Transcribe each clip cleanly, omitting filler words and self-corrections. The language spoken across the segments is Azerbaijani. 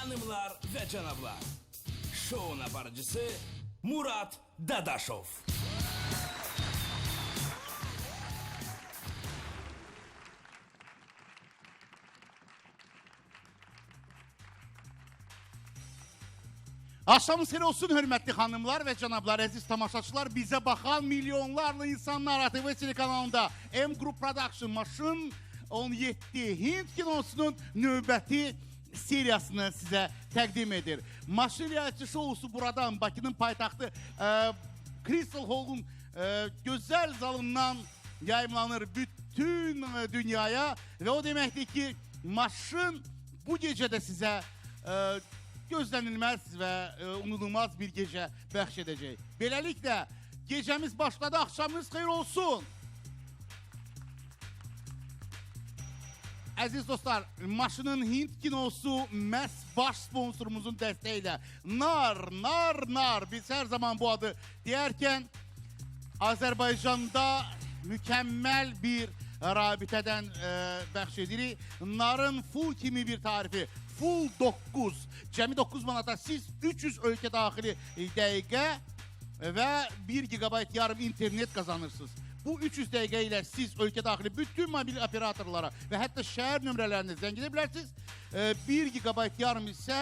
Hanımlar və cənablar, şounun aparıcısı Murad Dadaşov. Axşamınız xeyir olsun hörmətli xanımlar və cənablar, əziz tamaşaçılar, bizə baxan milyonlarla insanlar ATV telekanalında M Group Production Maşın 17 Hint kinosunun növbəti seriyasını sizə təqdim edir. Maşın reality şousu buradan Bakının paytaxtı Crystal Hall'un gözəl zalından yayımlanır bütün dünyaya və o deməkdir ki, maşın bu gecə də sizə gözlənilməz və unudulmaz bir gecə bəxş edəcək. Beləliklə, gecəmiz başladı, axşamınız xeyir olsun. Əziz dostlar, maşının Hint kinosu məhz baş sponsorumuzun dəstəyi ilə Nar, nar, nar. Biz hər zaman bu adı deyərkən Azərbaycanda mükəmməl bir rabitədən bəxş edirik. Narın full kimi bir tarifi. Full 9. Cəmi 9 manata siz 300 ölkə daxili dəqiqə və 1 gigabayt yarım internet qazanırsınız. Bu 300 dəqiqə ilə siz ölkə daxili bütün mobil operatorlara və hətta şəhər nömrələrini zəng edə bilərsiniz. 1 gigabayt yarım isə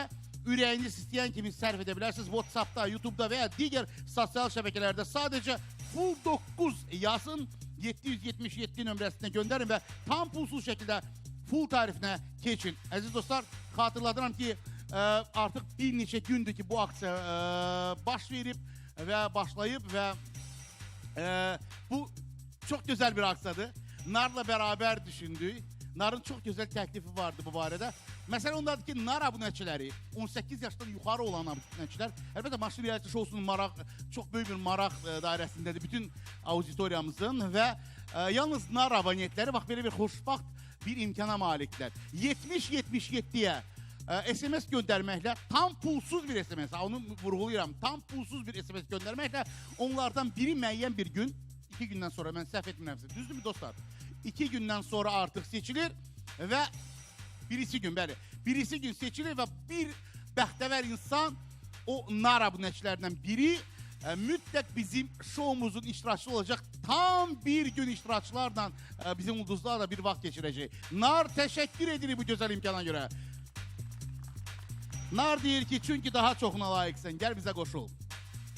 ürəyiniz istəyən kimi sərf edə bilərsiniz. WhatsApp-da, YouTube-da və ya digər sosial şəbəkələrdə sadəcə full 9 yazın, 777 nömrəsinə göndərin və tam pulsuz şəkildə full tarifinə keçin. Əziz dostlar, xatırladıram ki, artıq bir neçə gündür ki, bu aksiya baş verib və başlayıb və bu çox gözəl bir aksiyadır. Narla beraber düşündük. Narın çox gözəl təklifi vardı bu barədə. Məsələ ondadır ki, Nar abunəçiləri, 18 yaşdan yuxarı olan abunəçilər, əlbəttə Maşın reality şousunun maraq, çox böyük bir maraq dairəsindədir bütün auditoriyamızın və yalnız Nar abonentləri bax belə bir xoşbaxt bir imkana malikdirlər. 70-77-yə SMS göndərməklə, tam pulsuz bir SMS, onu vurğulayıram, tam pulsuz bir SMS göndərməklə onlardan biri müəyyən bir gün, 2 gündən sonra, mən səhv etmirəmsə, düzdürmü dostlar? 2 gündən sonra artıq seçilir və birisi gün, bəli, birisi gün seçilir və bir bəxtəvər insan o Nar abunəçilərdən biri mütləq bizim şoumuzun iştirakçısı olacaq. Tam bir gün iştirakçılarla, bizim ulduzlarla bir vaxt keçirəcək. Nar təşəkkür edirik bu gözəl imkana görə. Nar deyir ki, çünki daha çoxuna layiqsən, gəl bizə qoşul.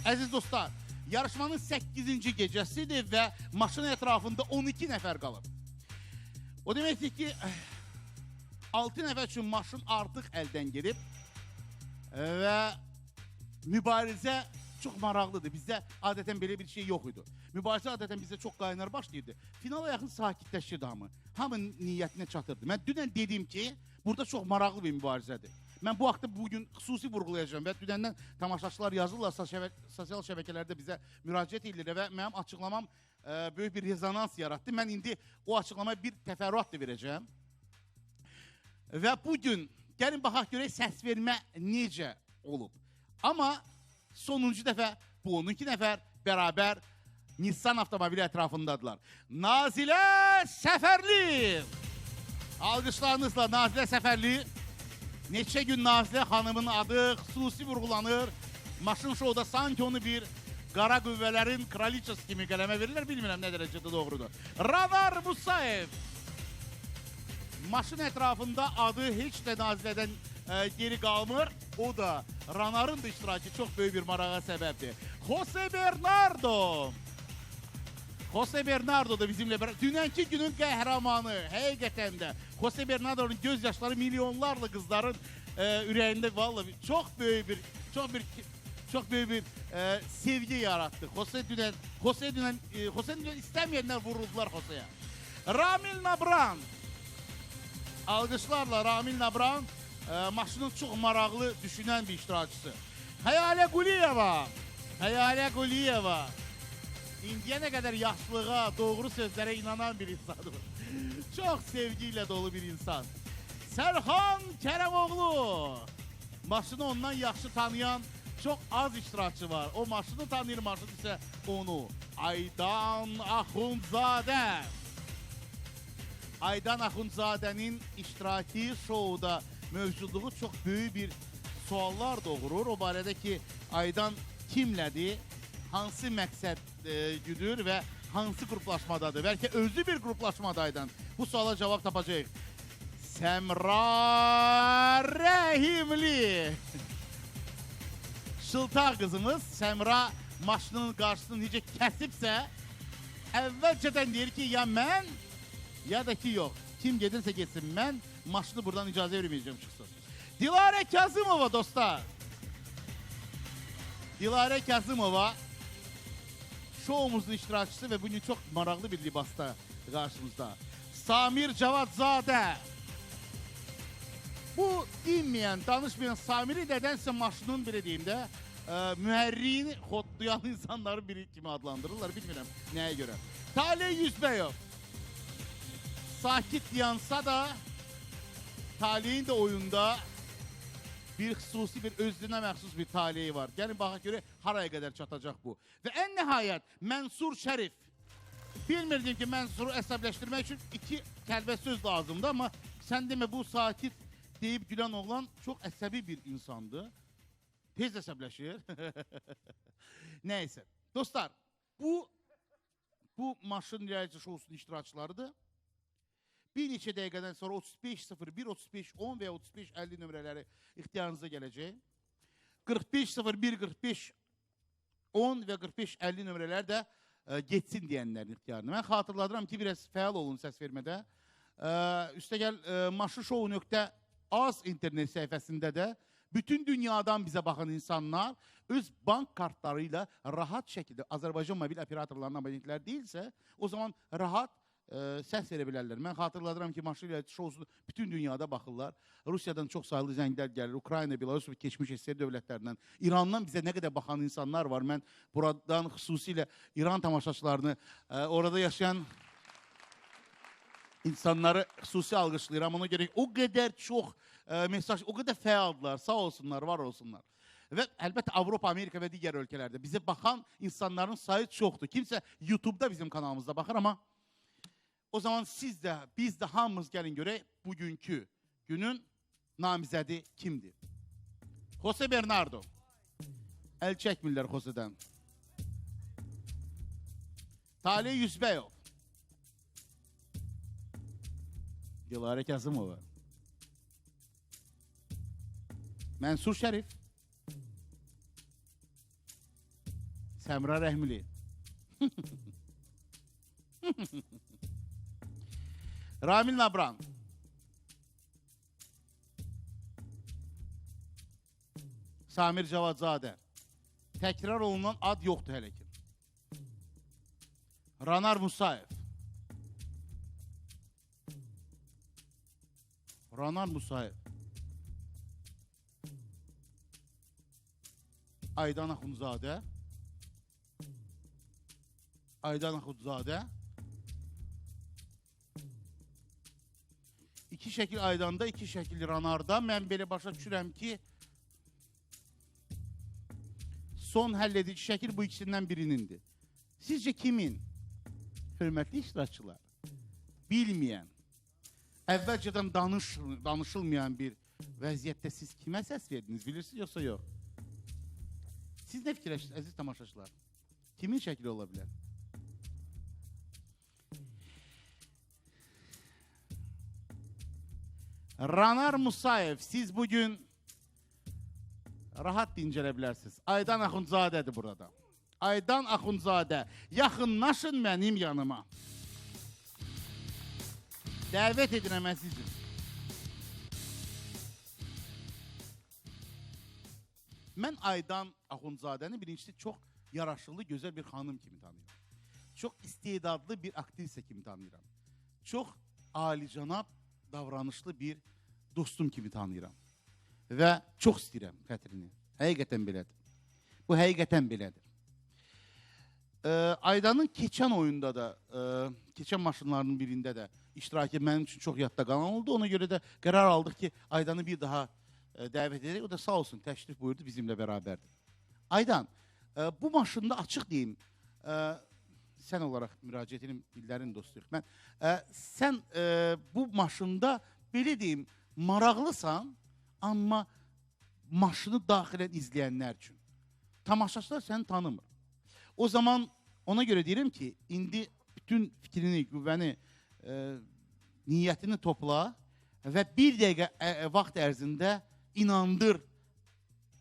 Əziz dostlar, yarışmanın 8-ci gecəsidir və maşın ətrafında 12 nəfər qalıb. O deməkdir ki, 6 nəfər üçün maşın artıq əldən gedib və mübarizə çox maraqlıdır. Bizdə adətən belə bir şey yox idi. Mübarizə adətən bizdə çox qaynar başlayırdı. Finala yaxın sakitləşirdi hamı. Hamı niyyətinə çatırdı. Mən dünən dedim ki, burada çox maraqlı bir mübarizədir. Mən bu haqda bugün xüsusi vurğulayacağam və dünəndən tamaşaçılar yazırlar, sosial şəbəkələrdə bizə müraciət edirlər və mənim açıqlamam böyük bir rezonans yaratdı. Mən indi o açıqlamaya bir təfərrüat da verəcəyəm. Və bugün gəlin baxaq görək səs vermə necə olub. Amma sonuncu dəfə bu 12 nəfər bərabər Nissan avtomobili ətrafındadılar. Nazilə Səfərli! Alqışlarınızla Nazilə Səfərli. Neçə gün Nazilə xanımın adı xüsusi vurğulanır. Maşın şouda sanki onu bir qara qüvvələrin kraliçası kimi qələmə verirlər. Bilmirəm nə dərəcədə doğrudur. Ranar Musayev. Maşın ətrafında adı heç də Nazilədən geri qalmır. O da Ranarın da iştirakı çox böyük bir marağa səbəbdir. Jose Bernardo. Jose Bernardo da bizimlə beraber. Dünənki günün qəhrəmanı, həqiqətən də. Jose Bernardo'nun göz yaşları milyonlarla qızların ürəyində vallahi çox böyük bir sevgi yarattı. Jose dünən istəməyənlər vuruldular Jose'ya. Ramil Nabran. Alqışlarla Ramil Nabran maşının çox maraqlı düşünən bir iştirakçısı. Xəyalə Quliyeva. Xəyalə Quliyeva. İndiyə nə qədər yaşlığa, doğru sözlərə inanan bir insandır. Çox sevgi ilə dolu bir insan. Sərxan Kərəmoğlu. Maşını ondan yaxşı tanıyan çox az iştirakçı var. O maşını tanıyır, maşın isə onu. Aydan Axundzadə. Aydan Axundzadənin iştirakı şouda mövcudluğu çox böyük bir suallar doğurur. O barədə ki, Aydan kimlədir, hansı məqsəd güdür və hansı qruplaşmadadır? Bəlkə özü bir qruplaşmada Aydan. Bu suala cavab tapacağıq. Səmra Rəhimli. Şıltaq qızımız Səmra maşının qarşısını necə kəsibsə, əvvəlcədən deyir ki, ya mən, ya da ki yox. Kim gedirsə getsin, mən maşını buradan icazə verməyəcəm çıxsın. Dilarə Kazımova dostlar. Dilarə Kazımova şoumuzun iştirakçısı və bugün çox maraqlı bir libasda qarşımızda. Samir Cavadzadə. Bu dinməyən, danışmayan Samiri nədənsə maşının, belə deyim də, mühərriyini xodlayan insanların biri kimi adlandırırlar, bilmirəm nəyə görə. Taleh Yüzbəyov. Sakit yansa da Talehin də oyunda bir xüsusi, bir özlüyünə məxsus bir taleyi var. Gəlin baxaq görək haraya qədər çatacaq bu. Və ən nəhayət Mənsur Şərif. Bilmirdim ki, Mənsuru əsəbləşdirmək üçün 2 kəlmə söz lazımdır, amma sən demə bu sakit deyib gülən oğlan çox əsəbi bir insandır. Tez əsəbləşir. Nəysə. Dostlar, bu maşın reality şousunun iştirakçılarıdır. Bir neçə dəqiqədən sonra 35.01, 35.10 və ya 35.50 nömrələri ixtiyarınıza gələcək. 45.01, 45.10 və 45.50 nömrələr də getsin deyənlərin ixtiyarına. Mən xatırladıram ki, biraz fəal olun səs vermədə. Üstəgəl maşınshow.az internet səhifəsində də bütün dünyadan bizə baxan insanlar öz bank kartları ilə rahat şəkildə Azərbaycan mobil operatorlarının abonentlər deyilsə, o zaman rahat səs verə bilərlər. Mən xatırladıram ki, maşın reality şousunu bütün dünyada baxırlar. Rusiyadan çox saylı zənglər gəlir. Ukrayna, Belarus və keçmiş SSR dövlətlərindən. İrandan bizə nə qədər baxan insanlar var. Mən buradan xüsusilə İran tamaşaçılarını, orada yaşayan insanları xüsusi alqışlayıram. Ona görə o qədər çox mesaj, o qədər fəaldılar. Sağ olsunlar, var olsunlar. Və əlbəttə Avropa, Amerika və digər ölkələrdə bizə baxan insanların sayı çoxdur. Kimsə YouTube'da bizim kanalımızda baxır, amma o zaman siz də, biz də hamımız gəlin görək bugünkü günün namizədi kimdir? Jose Bernardo. Əl çəkmirlər Jose'dən. Taleh Yüzbəyov. Dilarə Kazımova. Mənsur Şərif. Səmra Rəhimli. Ramil Nabran. Samir Cavadzadə. Təkrar olunan ad yoxdur hələ ki. Ranar Musayev. Ranar Musayev. Aydan Axundzadə. Aydan Axundzadə. İki şəkil Aydanda, iki şəkil Ranarda. Mən belə başa düşürəm ki, son həll edici şəkil bu ikisindən birinindir. Sizcə kimin? Hörmətli iştirakçılar, bilməyən, əvvəlcədən danışılmayan bir vəziyyətdə siz kimə səs verdiniz, bilirsiniz yoxsa yox? Siz nə fikirləşirsiniz, əziz tamaşaçılar? Kimin şəkli ola bilər? Ranar Musayev, siz bugün rahat dincələ bilərsiniz. Aydan Axundzadədir burada. Aydan Axundzadə, yaxınlaşın mənim yanıma. Dəvət edirəm əzizim. Mən Aydan Axundzadəni birincisi çox yaraşıqlı, gözəl bir xanım kimi tanıyıram. Çox istedadlı bir aktrisa kimi tanıyıram. Çox alicənab davranışlı bir dostum kimi tanıyıram. Və çox istəyirəm xətrini. Həqiqətən belədir. Bu həqiqətən belədir. Aydanın keçən oyunda da, keçən maşınlarının birində də iştirakı mənim üçün çox yadda qalan oldu. Ona görə də qərar aldıq ki, Aydanı bir daha dəvət edək. O da sağ olsun, təşrif buyurdu, bizimlə bərabərdir. Aydan, bu maşında açıq deyim, sən olaraq müraciət edim, dillərin dostuyuq. Mən, sən bu maşında, belə deyim, maraqlısan, amma Maşını daxilən izləyənlər üçün. Tamaşaçılar səni tanımır. O zaman ona görə deyirəm ki, indi bütün fikrini, qüvvəni, niyyətini topla və bir dəqiqə vaxt ərzində inandır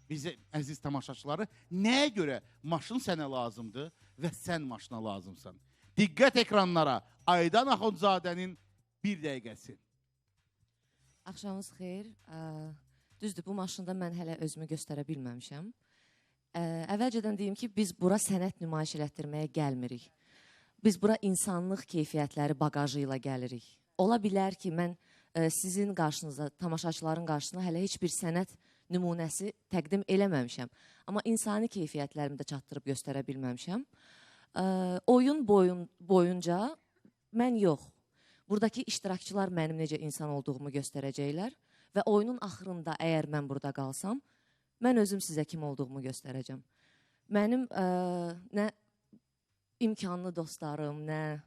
bizi, əziz tamaşaçıları, nəyə görə maşın sənə lazımdır və sən maşına lazımsan. Diqqət ekranlara, Aydan Axundzadənin bir dəqiqəsi. Axşamınız xeyir. Düzdür, bu maşında mən hələ özümü göstərə bilməmişəm. Əvvəlcədən deyim ki, biz bura sənət nümayiş elətdirməyə gəlmirik. Biz bura insanlıq keyfiyyətləri bagajı ilə gəlirik. Ola bilər ki, mən sizin qarşınıza, tamaşaçıların qarşısına hələ heç bir sənət nümunəsi təqdim eləməmişəm. Amma insani keyfiyyətlərimi də çatdırıb göstərə bilməmişəm. Oyun boyunca mən yox. Buradakı iştirakçılar mənim necə insan olduğumu göstərəcəklər və oyunun axırında əgər mən burada qalsam, mən özüm sizə kim olduğumu göstərəcəm. Mənim nə imkanlı dostlarım, nə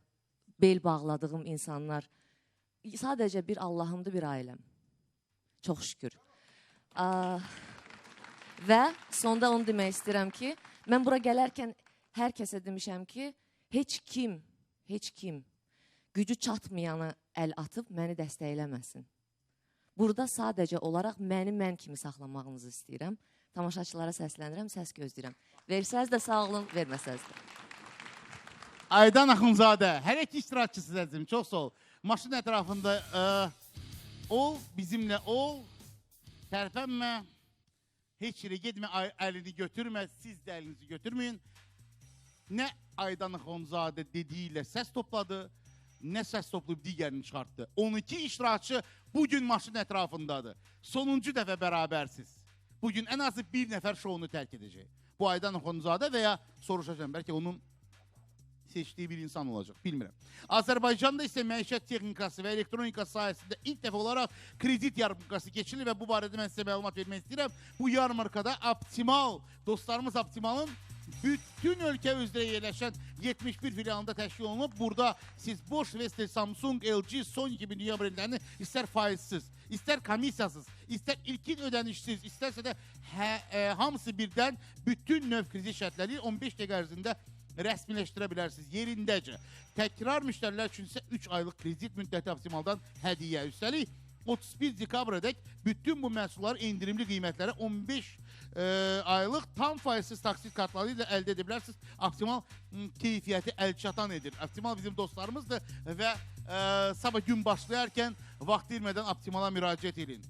bel bağladığım insanlar, sadəcə bir Allahımdır, bir ailəm. Çox şükür. Və sonda onu demək istəyirəm ki, mən bura gələrkən hər kəsə demişəm ki, heç kim gücü çatmayana əl atıb məni dəstəkləməsin. Burada sadəcə olaraq məni mən kimi saxlamağınızı istəyirəm. Tamaşaçılara səslənirəm, səs gözləyirəm. Versəz də sağ olun, verməsəz də. Aydan Axundzadə, hər iki iştirakçısız əzizim, çox sağ ol. Maşın ətrafında ol, bizimlə ol, tərpənmə, heç yerə getmə, əlini götürmə, siz də əlinizi götürməyin. Nə Aydan Axundzadə dediyi ilə səs topladı, nə səs toplayıb digərini çıxartdı. 12 iştirakçı bugün maşın ətrafındadır. Sonuncu dəfə bərabərsiz. Bugün ən azı bir nəfər şounu tərk edəcək. Bu Aydan Axundzadə və ya soruşacağım, bəlkə onun seçdiyi bir insan olacaq, bilmirəm. Azərbaycanda isə məişət texnikası və elektronika sahəsində ilk dəfə olaraq kredit yarmarkası keçirilir və bu barədə mən sizə məlumat vermək istəyirəm. Bu yarmarkada Optimal, dostlarımız Optimalın bütün ölkə üzrə yerləşən 71 filialında təşkil olunub. Burada siz Bosch, Vestel, Samsung, LG, Sony kimi dünya brendlərini istər faizsiz, istər komissiyasız, istər ilkin ödənişsiz, istərsə də hamısı birdən bütün növ kredit şərtləri 15 dəqiqə ərzində rəsmiləşdirə bilərsiniz yerindəcə. Təkrar müştərilər üçün isə 3 aylıq kredit müddəti Optimaldan hədiyyə. Üstəlik 31 dekabrədək bütün bu məhsulları endirimli qiymətlərə 15 aylıq tam faizsiz taksit kartları ilə əldə edə bilərsiniz. Optimal keyfiyyəti əlçatan edir. Optimal bizim dostlarımızdır və sabah gün başlayarkən vaxt itirmədən Optimala müraciət edin.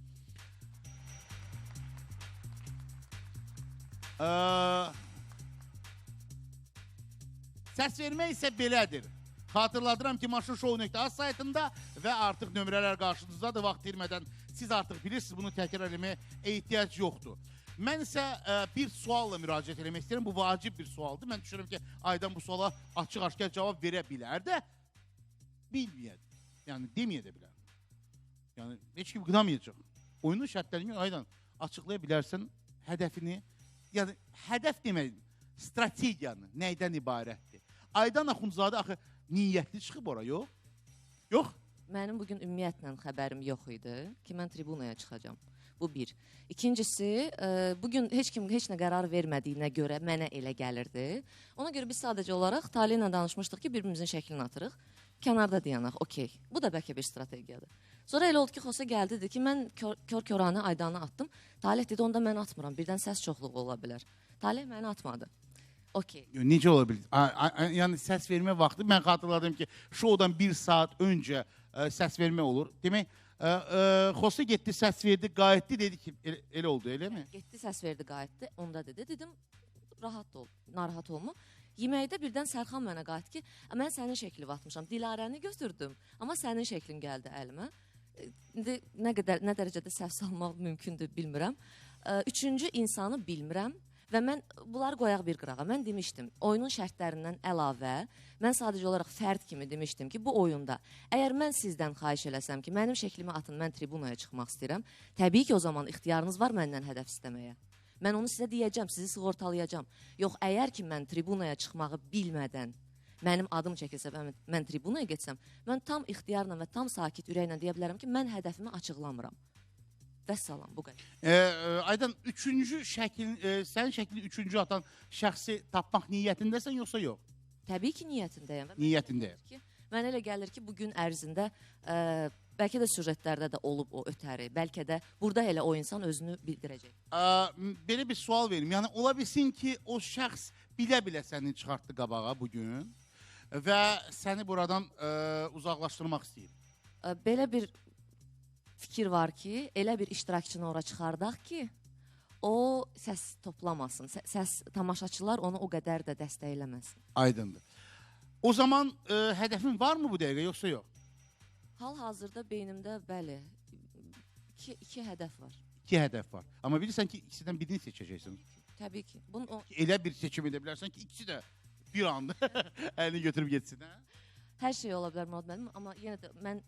Səs vermə isə belədir. Xatırladıram ki, maşınshow.az saytında və artıq nömrələr qarşınızdadır. Vaxt itirmədən siz artıq bilirsiniz, bunu təkrar eləməyə ehtiyac yoxdur. Mən isə bir sualla müraciət eləmək istəyirəm. Bu vacib bir sualdır. Mən düşünürəm ki, Aydan bu suala açıq-aşkar cavab verə bilər də, bilməyə, yəni deməyə də bilər. Yəni, heç kim qınamayacaq. Oyunun şərtlərini Aydan açıqlaya bilərsən, hədəfini, yəni hədəf demək, strategiyanı nəydən ibarətdir? Aydan Axundzadə axı niyyətli çıxıb ora, yox? Yox? Mənim bugün ümumiyyətlə xəbərim yox idi ki, mən tribunaya çıxacam. Bu bir. İkincisi, bugün heç kim heç nə qərar vermədiyinə görə mənə elə gəlirdi. Ona görə biz sadəcə olaraq Talih ilə danışmışdıq ki, bir-birimizin şəklini atırıq. Kənarda dayanaq, okey. Bu da bəlkə bir strategiyadır. Sonra elə oldu ki, Xosa gəldi, dedi ki, mən kör-köranə Aydanı atdım. Talih dedi, onda mən atmıram. Birdən səs çoxluğu ola bilər. Talih məni atmadı. Okey. Necə ola bilər? Yəni səs vermə vaxtı, mən xatırladım ki, şoudan bir saat öncə səs vermə olur. Demək, Xosa getdi, səs verdi, qayıtdı, dedi ki, elə oldu, elə mi? Getdi, səs verdi, qayıtdı, onda dedi, dedim, rahat ol, narahat olma. Yeməkdə birdən Sərxan mənə qayıtdı ki, mən sənin şəklini atmışam, Dilarəni götürdüm, amma sənin şəklin gəldi əlimə. İndi nə qədər, nə dərəcədə səhv salmaq mümkündür, bilmirəm. Üçüncü insanı bilmirəm. Və mən bunları qoyaq bir qırağa. Mən demişdim, oyunun şərtlərindən əlavə, mən sadəcə olaraq fərd kimi demişdim ki, bu oyunda əgər mən sizdən xahiş eləsəm ki, mənim şəklimi atın, mən tribunaya çıxmaq istəyirəm, təbii ki, o zaman ixtiyarınız var məndən hədəf istəməyə. Mən onu sizə deyəcəm, sizi sığortalayacam. Yox, əgər ki, mən tribunaya çıxmağı bilmədən, mənim adım çəkilsə və mən tribunaya getsəm, mən tam ixtiyarla və tam sakit ürəklə deyə bilərəm ki, mən hədəfimi açıqlamıram. Vəssalam, bu qədər. Aydan, üçüncü şəkil, sənin şəklini üçüncü atan şəxsi tapmaq niyyətindəsən yoxsa yox? Təbii ki, niyyətindəyəm. Niyyətindəyəm. Mənə elə gəlir ki, bugün ərzində bəlkə də süjetlərdə də olub o ötəri, bəlkə də burada elə o insan özünü bildirəcək. Belə bir sual verim. Yəni, ola bilsin ki, o şəxs bilə-bilə səni çıxartdı qabağa bugün və səni buradan uzaqlaşdırmaq istəyir. Belə bir fikir var ki, elə bir iştirakçını ora çıxardaq ki, o səs toplamasın, səs tamaşaçılar onu o qədər də dəstəkləməsin. Aydındır. O zaman hədəfin varmı bu dəqiqə, yoxsa yox? Hal-hazırda beynimdə, bəli, iki hədəf var. İki hədəf var. Amma bilirsən ki, ikisindən birini seçəcəksin. Təbii ki. Elə bir seçim edə bilərsən ki, ikisi də bir anda əlini götürüb getsin. Hər şey ola bilər, Murad müəllim, amma yenə də mən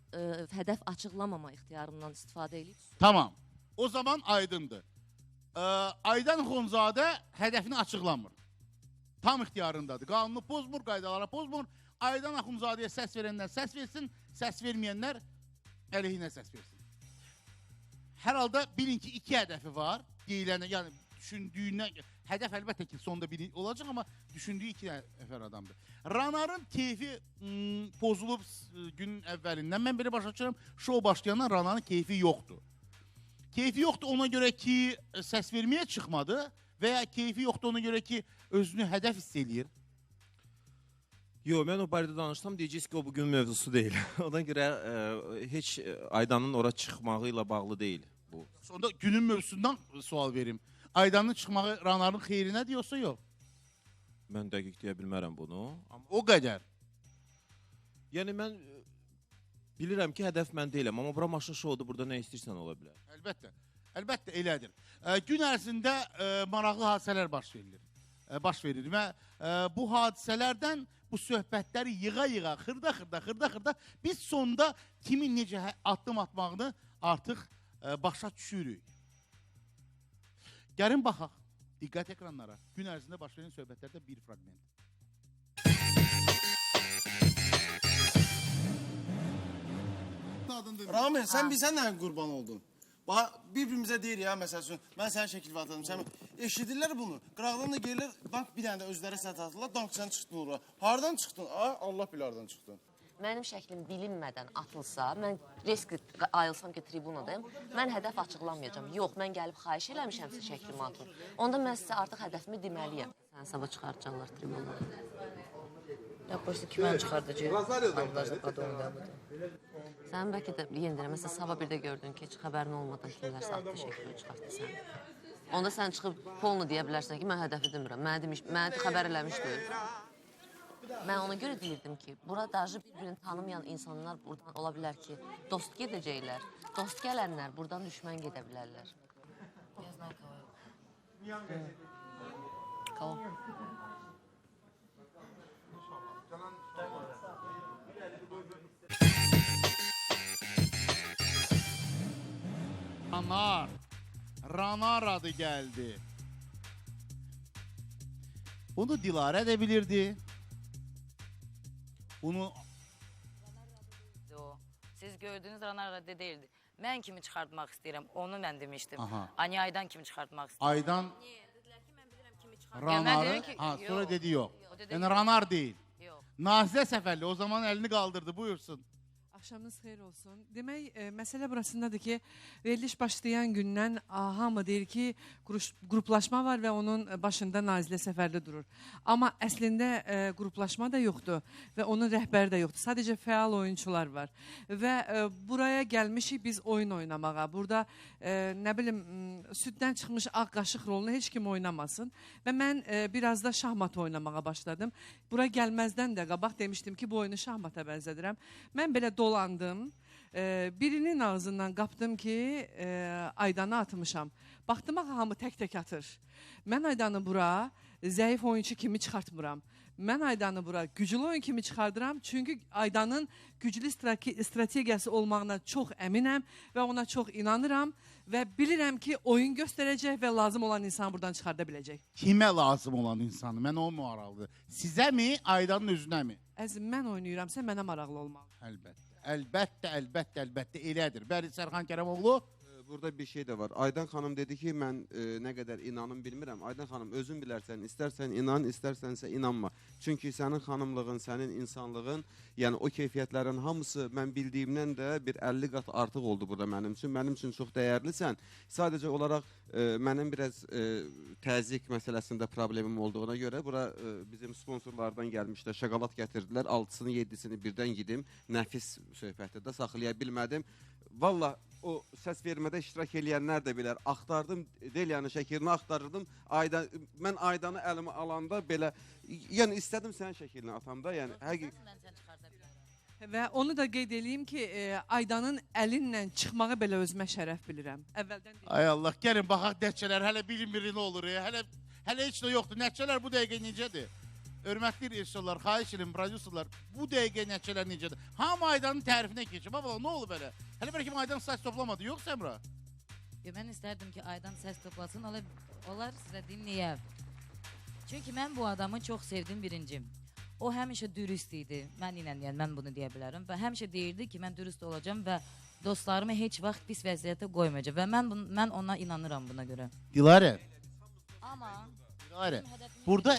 hədəf açıqlamama ixtiyarımdan istifadə edib. Tamam. O zaman aydındır. Aydan Axundzadə hədəfini açıqlamır. Tam ixtiyarındadır. Qanunu pozmur, qaydalara pozmur. Aydan Axundzadəyə səs verənlər səs versin, səs verməyənlər əleyhinə səs versin. Hər halda bilin ki, iki hədəfi var. Deyilənə, yəni düşündüyünə, hədəf əlbəttə ki, sonda biri olacaq, amma düşündüyü iki nəfər adamdır. Ranarın keyfi pozulub günün əvvəlindən. Mən belə başa düşürəm, şou başlayandan Ranarın keyfi yoxdur. Keyfi yoxdur ona görə ki, səs verməyə çıxmadı və ya keyfi yoxdur ona görə ki, özünü hədəf hiss eləyir. Yox, mən o barədə danışsam, deyəcəyiz ki, o bugün mövzusu deyil. Ona görə heç Aydanın ora çıxmağı ilə bağlı deyil bu. Sonda günün mövzusundan sual verim. Aydanın çıxmağı Ranarın xeyrinədir yoxsa yox? Mən dəqiq deyə bilmərəm bunu. O qədər. Yəni mən bilirəm ki, hədəf mən deyiləm, amma bura maşın şoudur, burada nə istəyirsən ola bilər. Əlbəttə, əlbəttə elədir. Gün ərzində maraqlı hadisələr baş verilir. Baş verir və bu hadisələrdən bu söhbətləri yığa-yığa, xırda-xırda, biz sonda kimin necə addım atmağını artıq başa düşürük. Gəlin baxaq, diqqət ekranlara. Gün ərzində baş verən söhbətlərdə bir fraqment. Ramin, sən bilsən nə qurban oldun? Bir-birimizə deyir ya, məsəl üçün, mən sənin şəkil atarım, eşidirlər bunu, qıraqdan da gelirlər, dank bir dənə də özləri səhət atırlar, dank sən çıxdın ora. Hardan çıxdın? Allah bilir hardan çıxdın. Mənim şəklim bilinmədən atılsa, mən risk ayılsam ki, tribunadayım, mən hədəf açıqlamayacağam. Yox, mən gəlib xahiş eləmişəm sizə şəklimi atın. Onda mən sizə artıq hədəfimi deməliyəm. Sən sabah çıxartacaqlar tribunada. Ya, prosto ki, mən çıxardacaq. Sən bəlkə də yenə deyirəm, məsələn, sabah bir də gördün ki, heç xəbərin olmadan kimlərsə atdı şəklimi çıxartdı səni. Onda sən çıxıb polnu deyə bilərsən ki, mən hədəfi demirəm, mənə xəbər eləmişdi. Mən ona görə deyirdim ki, bura daşı bir-birini tanımayan insanlar buradan ola bilər ki, dost gedəcəklər, dost gələnlər buradan düşmən gedə bilərlər. Kalo. Ranar, Ranar adı gəldi. Bunu Dilarə də bilirdi. Bunu... Siz gördüyünüz Ranar adı deyildi. Mən kimi çıxartmaq istəyirəm, onu mən demişdim. Ani Aydan kimi çıxartmaq istəyirəm. Aydan Ranarı, sonra dedi yox. Yəni Ranar deyil. Nazirə Səfərli o zaman əlini qaldırdı, buyursun. Axşamınız xeyir olsun. Demək, məsələ burasındadır ki, veriliş başlayan gündən hamı deyir ki, qruplaşma var və onun başında Nazilə Səfərli durur. Amma əslində qruplaşma da yoxdur və onun rəhbəri də yoxdur. Sadəcə fəal oyunçular var. Və buraya gəlmişik biz oyun oynamağa. Burada, nə bilim, süddən çıxmış ağ qaşıq rolunu heç kim oynamasın. Və mən biraz da şahmat oynamağa başladım. Bura gəlməzdən də qabaq demişdim ki, bu oyunu şahmata bənzədirəm. Mən belə dolandım. Birinin ağzından qapdım ki, Aydanı atmışam. Baxdım, hamı tək-tək atır. Mən Aydanı bura zəif oyunçu kimi çıxartmıram. Mən Aydanı bura güclü oyun kimi çıxardıram. Çünki Aydanın güclü strategiyası olmağına çox əminəm və ona çox inanıram və bilirəm ki, oyun göstərəcək və lazım olan insanı buradan çıxarda biləcək. Kimə lazım olan insanı? Mən o maraqlıdır. Sizə mi, Aydanın özünə mi? Əzim, mən oynayıramsa mənə maraqlı olmalı. Əlbəttə. Əlbəttə, əlbəttə, əlbəttə elədir. Bəli, Sərxan Kərəmoğlu. Burada bir şey də var. Aydan xanım dedi ki, mən nə qədər inanım bilmirəm. Aydan xanım, özün bilərsən, istərsən inan, istərsənsə inanma. Çünki sənin xanımlığın, sənin insanlığın, yəni o keyfiyyətlərin hamısı mən bildiyimdən də bir 50 qat artıq oldu burada mənim üçün. Mənim üçün çox dəyərlisən. Sadəcə olaraq mənim biraz təzyiq məsələsində problemim olduğuna görə bura bizim sponsorlardan gəlmişlər, şokolad gətirdilər. 6-sını, 7-sini birdən yedim. Nəfis söhbətdir də, saxlaya bilmədim. Vallah o səs vermədə iştirak eləyənlər də bilər. Axtardım, Deliyanın şəklini axtarırdım. Aydan, mən Aydanı əlimə alanda belə, yəni istədim sənin şəklini atamda, yəni həqiqətən. Mən səni çıxarda bilərəm. Və onu da qeyd eləyim ki, Aydanın əlinlə çıxmağı belə özümə şərəf bilirəm. Əvvəldən deyim. Ay Allah, gəlin baxaq nəticələr hələ bilinmir nə olur. Hələ heç nə yoxdur. Nəticələr bu dəqiqə necədir? Hörmətli rejissorlar, xahiş edirəm, prodüserlər, bu dəqiqə nəticələr necədir? Hamı Aydanın tərifinə keçir. Baba, nə olub elə? Hələ bəlkə Aydan səs toplamadı, yox Səmra? Yo, mən istərdim ki, Aydan səs toplasın, onlar sizə deyim niyə. Çünki mən bu adamı çox sevdim birincim. O həmişə dürüst idi. Mən ilə, yəni mən bunu deyə bilərəm. Və həmişə deyirdi ki, mən dürüst olacağam və dostlarımı heç vaxt pis vəziyyətə qoymayacağam. Və mən ona inanıram buna görə. Dilarə. Amma Dilarə, burada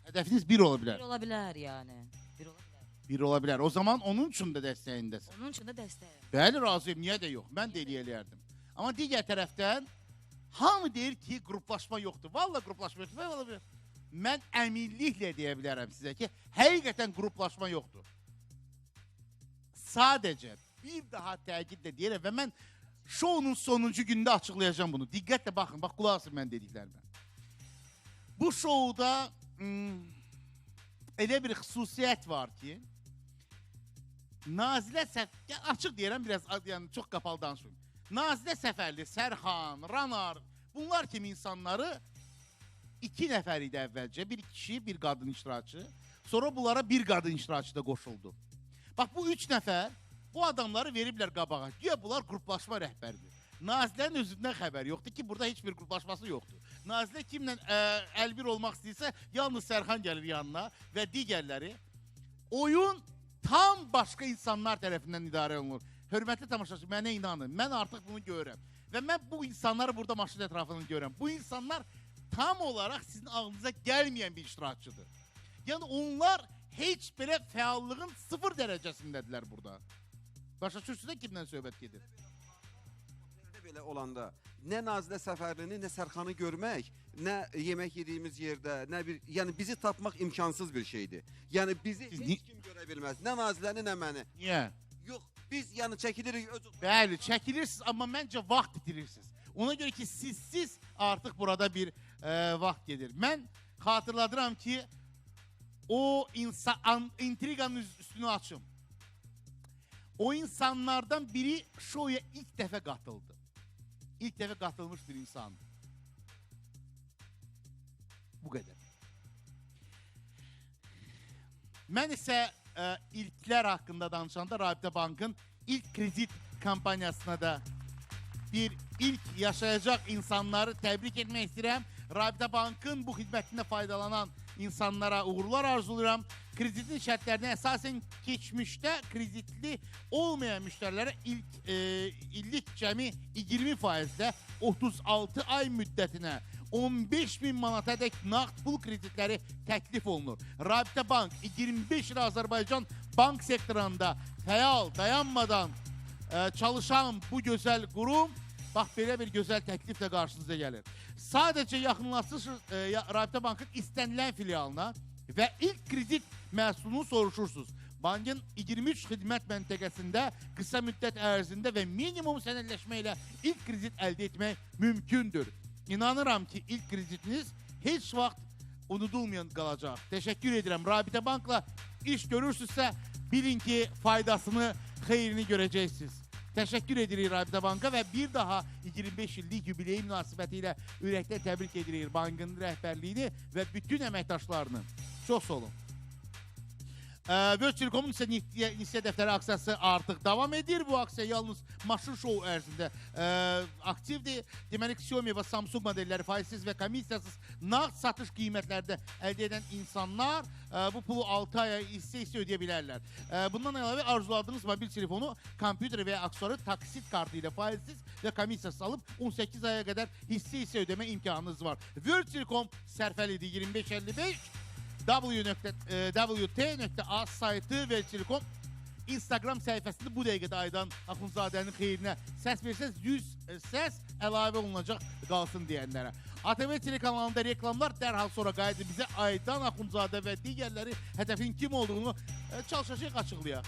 hədəfiniz bir ola bilər. Bir ola bilər yəni. Bir ola bilər. Bir ola bilər. O zaman onun üçün də dəstəyindəsin. Onun üçün də dəstəyim. Bəli, razıyım. Niyə də yox? Mən də eləyərdim. Amma digər tərəfdən hamı deyir ki, qruplaşma yoxdur. Vallahi qruplaşma yoxdur. Vallahi mən əminliklə deyə bilərəm sizə ki, həqiqətən qruplaşma yoxdur. Sadəcə bir daha təkidlə deyirəm və mən şounun sonuncu gündə açıqlayacağam bunu. Diqqətlə baxın, bax qulaq asın mən dediklərimə. Bu şouda elə bir xüsusiyyət var ki, Nazilə Səfərli, açıq deyirəm biraz, yəni çox qapalı danışmıyorum. Nazilə Səfərli, Sərxan, Ranar, bunlar kimi insanları 2 nəfər idi əvvəlcə, bir kişi, bir qadın iştirakçı. Sonra bunlara bir qadın iştirakçı da qoşuldu. Bax bu 3 nəfər bu adamları veriblər qabağa. Güya bunlar qruplaşma rəhbəridir. Nazilənin özündən xəbər yoxdur ki, burada heç bir qruplaşması yoxdur. Nazilə kimlə əlbir olmaq istəyirsə, yalnız Sərxan gəlir yanına və digərləri. Oyun tam başqa insanlar tərəfindən idarə olunur. Hörmətli tamaşaçı, mənə inanın, mən artıq bunu görürəm. Və mən bu insanları burada maşın ətrafını görürəm. Bu insanlar tam olaraq sizin ağlınıza gəlməyən bir iştirakçıdır. Yəni onlar heç belə fəallığın 0 dərəcəsindədirlər burada. Başa düşürsünüz də kimdən söhbət gedir? Belə olanda nə Nazilə Səfərlini, nə Sərxanı görmək, nə yemək yediyimiz yerdə, nə bir, yəni bizi tapmaq imkansız bir şeydir. Yəni bizi heç kim görə bilməz. Nə Naziləni, nə məni. Niyə? Yox, biz yəni çəkilirik öz. Bəli, çəkilirsiniz, amma məncə vaxt itirirsiniz. Ona görə ki, sizsiz artıq burada bir vaxt gedir. Mən xatırladıram ki, o intriqanın üstünü açım. O insanlardan biri şoya ilk dəfə qatıldı. İlk dəfə qatılmış bir insandır. Bu qədər. Mən isə ilklər haqqında danışanda Rabitə Bankın ilk kredit kampaniyasına da bir ilk yaşayacaq insanları təbrik etmək istəyirəm. Rabitə Bankın bu xidmətində faydalanan insanlara uğurlar arzulayıram. Kreditin şərtlərinə əsasən keçmişdə kreditli olmayan müştərilərə ilk illik cəmi 20%-də 36 ay müddətinə 15.000 manata dək nağd pul kreditləri təklif olunur. Rabitə Bank 25 il Azərbaycan bank sektorunda fəal, dayanmadan çalışan bu gözəl qurum bax belə bir gözəl təkliflə qarşınıza gəlir. Sadəcə yaxınlaşırsınız Rabitə Bankın istənilən filialına və ilk kredit məhsulunu soruşursunuz. Bankın 23 xidmət məntəqəsində qısa müddət ərzində və minimum sənədləşmə ilə ilk kredit əldə etmək mümkündür. İnanıram ki, ilk kreditiniz heç vaxt unudulmayan qalacaq. Təşəkkür edirəm. Rabitə Bankla iş görürsünüzsə, bilin ki, faydasını, xeyrini görəcəksiniz. Təşəkkür edirik Rabitə Banka və bir daha 25 illik yubileyi münasibəti ilə ürəkdən təbrik edirik bankın rəhbərliyini və bütün əməkdaşlarını. Çox sağ olun. World Telekom'un isə nisiyə dəftəri aksiyası artıq davam edir. Bu aksiya yalnız maşın şou ərzində aktivdir. Deməli, Xiaomi və Samsung modelləri faizsiz və komissiyasız nağd satış qiymətlərdə əldə edən insanlar bu pulu 6 aya hissə-hissə ödəyə bilərlər. Bundan əlavə arzuladığınız mobil telefonu, kompüter və ya aksesuarı taksit kartı ilə faizsiz və komissiyasız alıb 18 aya qədər hissə-hissə ödəmə imkanınız var. World Telekom sərfəlidir 2555 wt.az saytı və Telekom Instagram səhifəsində bu dəqiqədə Aydan Axundzadənin xeyrinə səs versəz 100 səs əlavə olunacaq qalsın deyənlərə. ATV telekanalında reklamlar dərhal sonra qayıdır bizə Aydan Axundzadə və digərləri hədəfin kim olduğunu çalışacaq açıqlayaq.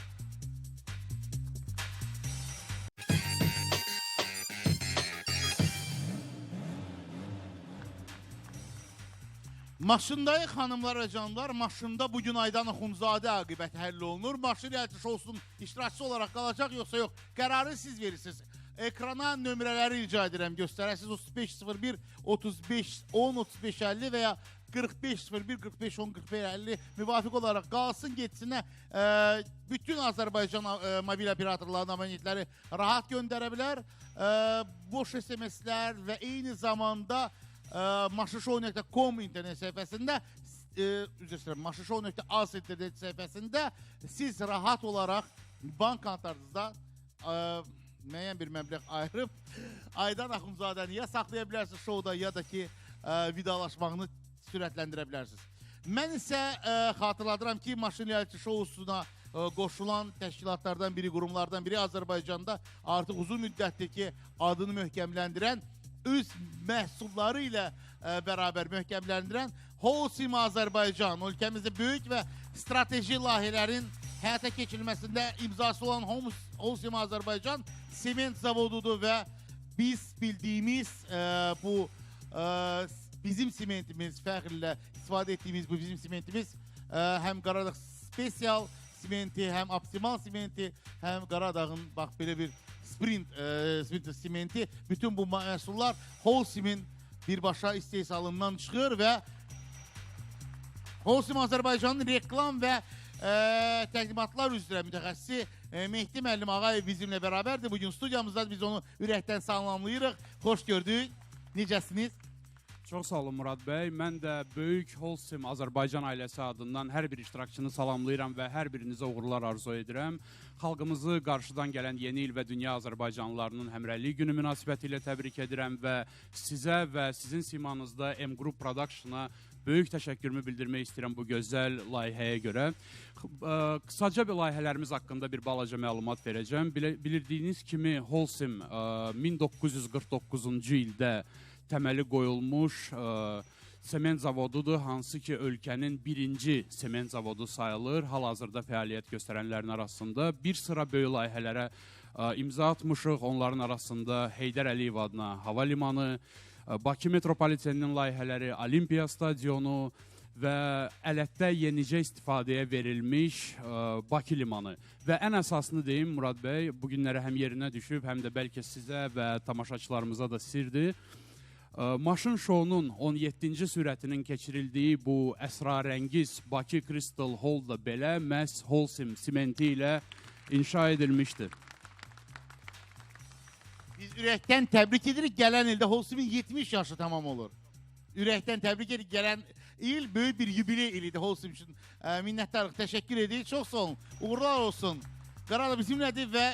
Maşındayıq xanımlar və canlar. Maşında bugün Aydan Axundzadə aqibəti həll olunur. Maşın reality şousunun iştirakçısı olaraq qalacaq yoxsa yox? Qərarı siz verirsiniz. Ekrana nömrələri rica edirəm göstərəsiniz. 3501 35 10 35 50 və ya 4501 45 10 45 50 müvafiq olaraq qalsın getsinə bütün Azərbaycan mobil operatorlarının abonentləri rahat göndərə bilər. Boş SMS-lər və eyni zamanda maşınshow.com internet səhifəsində, üzr istəyirəm, maşınshow.az internet səhifəsində siz rahat olaraq bank kartlarınızda müəyyən bir məbləğ ayırıb Aydan Axundzadəni ya saxlaya bilərsiniz şouda ya da ki vidalaşmağını sürətləndirə bilərsiniz. Mən isə xatırladıram ki, maşın reality şousuna qoşulan təşkilatlardan biri, qurumlardan biri Azərbaycanda artıq uzun müddətdir ki, adını möhkəmləndirən, öz məhsulları ilə bərabər möhkəmləndirən Holcim Azərbaycan, ölkəmizdə böyük və strateji layihələrin həyata keçirilməsində imzası olan Holcim Azərbaycan sement zavodudur və biz bildiyimiz bu bizim sementimiz, fəxrlə istifadə etdiyimiz bu bizim sementimiz həm Qaradağ spesial simenti, həm optimal simenti, həm Qaradağın bax belə bir sprint simenti, bütün bu məhsullar Holcim'in birbaşa istehsalından çıxır və Holcim Azərbaycanın reklam və təqdimatlar üzrə mütəxəssisi Mehdi müəllim Ağayev bizimlə bərabərdir. Bugün studiyamızda biz onu ürəkdən salamlayırıq. Xoş gördük. Necəsiniz? Çox sağ olun Murad bəy. Mən də böyük Holcim Azərbaycan ailəsi adından hər bir iştirakçını salamlayıram və hər birinizə uğurlar arzu edirəm. Xalqımızı qarşıdan gələn yeni il və dünya Azərbaycanlılarının həmrəylik günü münasibəti ilə təbrik edirəm və sizə və sizin simanızda M Group Production-a böyük təşəkkürümü bildirmək istəyirəm bu gözəl layihəyə görə. Qısaca bir layihələrimiz haqqında bir balaca məlumat verəcəm. Bildirdiyiniz kimi Holcim 1949-cu ildə təməli qoyulmuş sement zavodudur, hansı ki ölkənin birinci sement zavodu sayılır. Hal-hazırda fəaliyyət göstərənlərin arasında bir sıra böyük layihələrə imza atmışıq. Onların arasında Heydər Əliyev adına hava limanı, Bakı metropoliteninin layihələri, Olimpiya stadionu və Ələtdə yenicə istifadəyə verilmiş Bakı limanı. Və ən əsasını deyim Murad bəy, bu günlərə həm yerinə düşüb, həm də bəlkə sizə və tamaşaçılarımıza da sirdir. Maşın şounun 17-ci sürətinin keçirildiyi bu əsrarəngiz Bakı Crystal Hall da belə məhz Holcim simenti ilə inşa edilmişdir. Biz ürəkdən təbrik edirik. Gələn ildə Holcimin 70 yaşı tamam olur. Ürəkdən təbrik edirik. Gələn il böyük bir yubiley ilidir Holcim üçün. Minnətdarıq, təşəkkür edirik. Çox sağ olun. Uğurlar olsun. Qaradağ bizimlədir və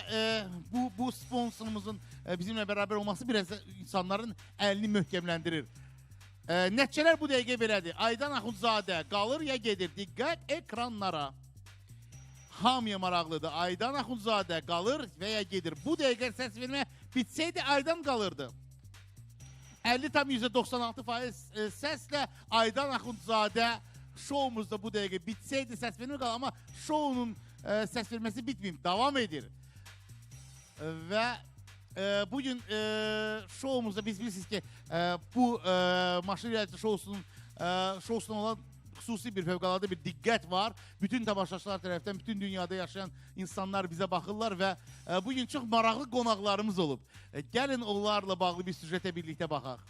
bu sponsorumuzun bizimlə bərabər olması biraz insanların əlini möhkəmləndirir. Nəticələr bu dəqiqə belədir. Aydan Axundzadə qalır ya gedir. Diqqət ekranlara. Hamıya maraqlıdır. Aydan Axundzadə qalır və ya gedir. Bu dəqiqə səs vermə bitsəydi Aydan qalırdı. 50,96% səslə Aydan Axundzadə şoumuzda bu dəqiqə bitsəydi səs vermə qalır. Amma şounun səs verməsi bitməyib, davam edir. Və bugün şoumuzda biz bilirsiniz ki, bu maşın reality şousunun olan xüsusi bir fövqəladə bir diqqət var. Bütün tamaşaçılar tərəfdən, bütün dünyada yaşayan insanlar bizə baxırlar və bugün çox maraqlı qonaqlarımız olub. Gəlin onlarla bağlı bir süjetə birlikdə baxaq.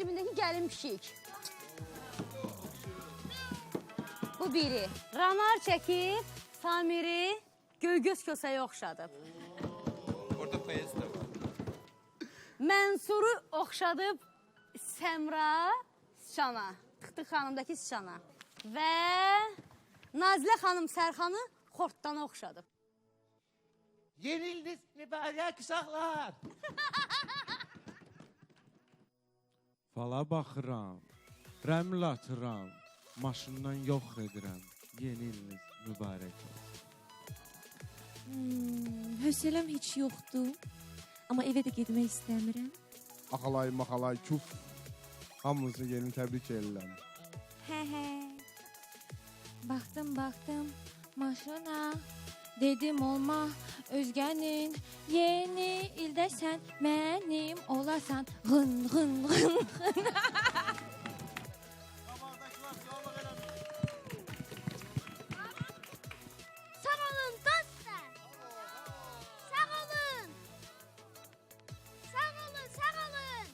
filmindəki gəlin pişik. Bu biri. Ranar çəkib Samiri Göygöz Kösəyə oxşadıb. Orada feyz də var. Mənsuru oxşadıb Səmra Sıçana. Tıxtıq xanımdakı Sıçana. Və Nazilə xanım Sərxanı Xortdana oxşadıb. Yenildiniz mübarək uşaqlar. Fala baxıram, rəml atıram, maşından yox edirəm. Yeni iliniz mübarək olsun. Hövsələm heç yoxdur, amma evə də getmək istəmirəm. Axalay, maxalay, kuf. Hamınızı yeni təbrik edirəm. Hə, hə. Baxdım, baxdım maşına. Dedim olma özgənin. Yeni ildə sən mənim olasan. Ğın, ğın, ğın, ğın. Sağ olun dostlar. Sağ olun. Sağ olun, sağ olun.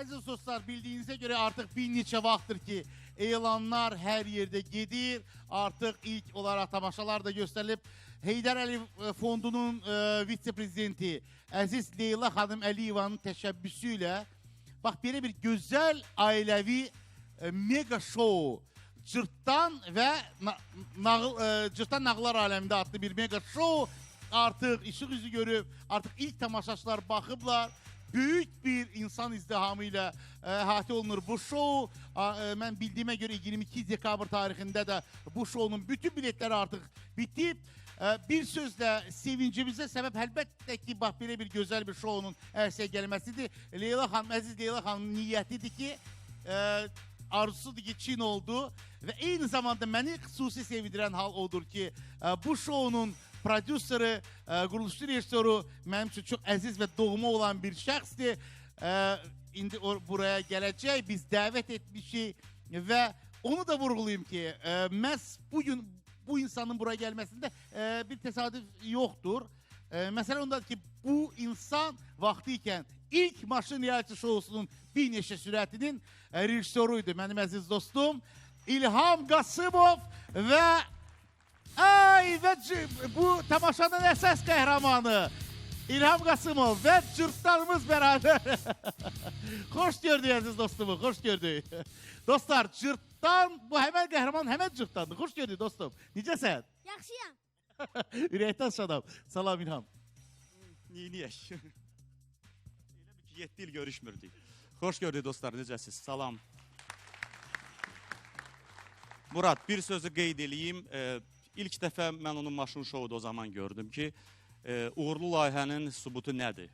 Əziz dostlar, bildiyinizə görə artıq bir neçə vaxtdır ki, elanlar hər yerdə gedir. Artıq ilk olaraq tamaşalar da göstərilib. Heydər Əliyev Fondunun vitse-prezidenti əziz Leyla xanım Əliyevanın təşəbbüsü ilə bax belə bir gözəl ailəvi mega şou Cırtdan və Cırtdan Nağıllar Aləmində adlı bir mega şou artıq işıq üzü görüb, artıq ilk tamaşaçılar baxıblar. Böyük bir insan izdihamı ilə əhatə olunur bu şou. Mən bildiyimə görə 22 dekabr tarixində də bu şounun bütün biletləri artıq bitib. Bir sözlə sevincimizə səbəb əlbəttə ki, bax belə bir gözəl bir şounun ərsəyə gəlməsidir. Leyla xanım, əziz Leyla xanımın niyyətidir ki, arzusudur ki, Çin oldu və eyni zamanda məni xüsusi sevindirən hal odur ki, bu şounun prodüseri, quruluşçu rejissoru mənim üçün çox əziz və doğma olan bir şəxsdir. İndi buraya gələcək, biz dəvət etmişik və onu da vurğulayım ki, məhz bugün bu insanın buraya gəlməsində bir təsadüf yoxdur. Məsələ ondadır ki, bu insan vaxtı ikən ilk maşın reality şousunun bir neçə sürətinin rejissoru idi. Mənim əziz dostum İlham Qasımov və ay və bu tamaşanın əsas qəhrəmanı İlham Qasımov və Cırtdanımız beraber. Xoş gördük əziz dostumu, xoş gördük. Dostlar, Cırtdan, bu həmən qəhrəman həmən Cırtdandır. Xoş gördük dostum. Necəsən? Yaxşıyam. Ürəkdən şadam. Salam İlham. Neyniyək? Elə bir ki, 7 il görüşmürdük. Xoş gördük dostlar, necəsiz? Salam. Murad, bir sözü qeyd eləyim. İlk dəfə mən onun maşın şouda o zaman gördüm ki, uğurlu layihənin sübutu nədir?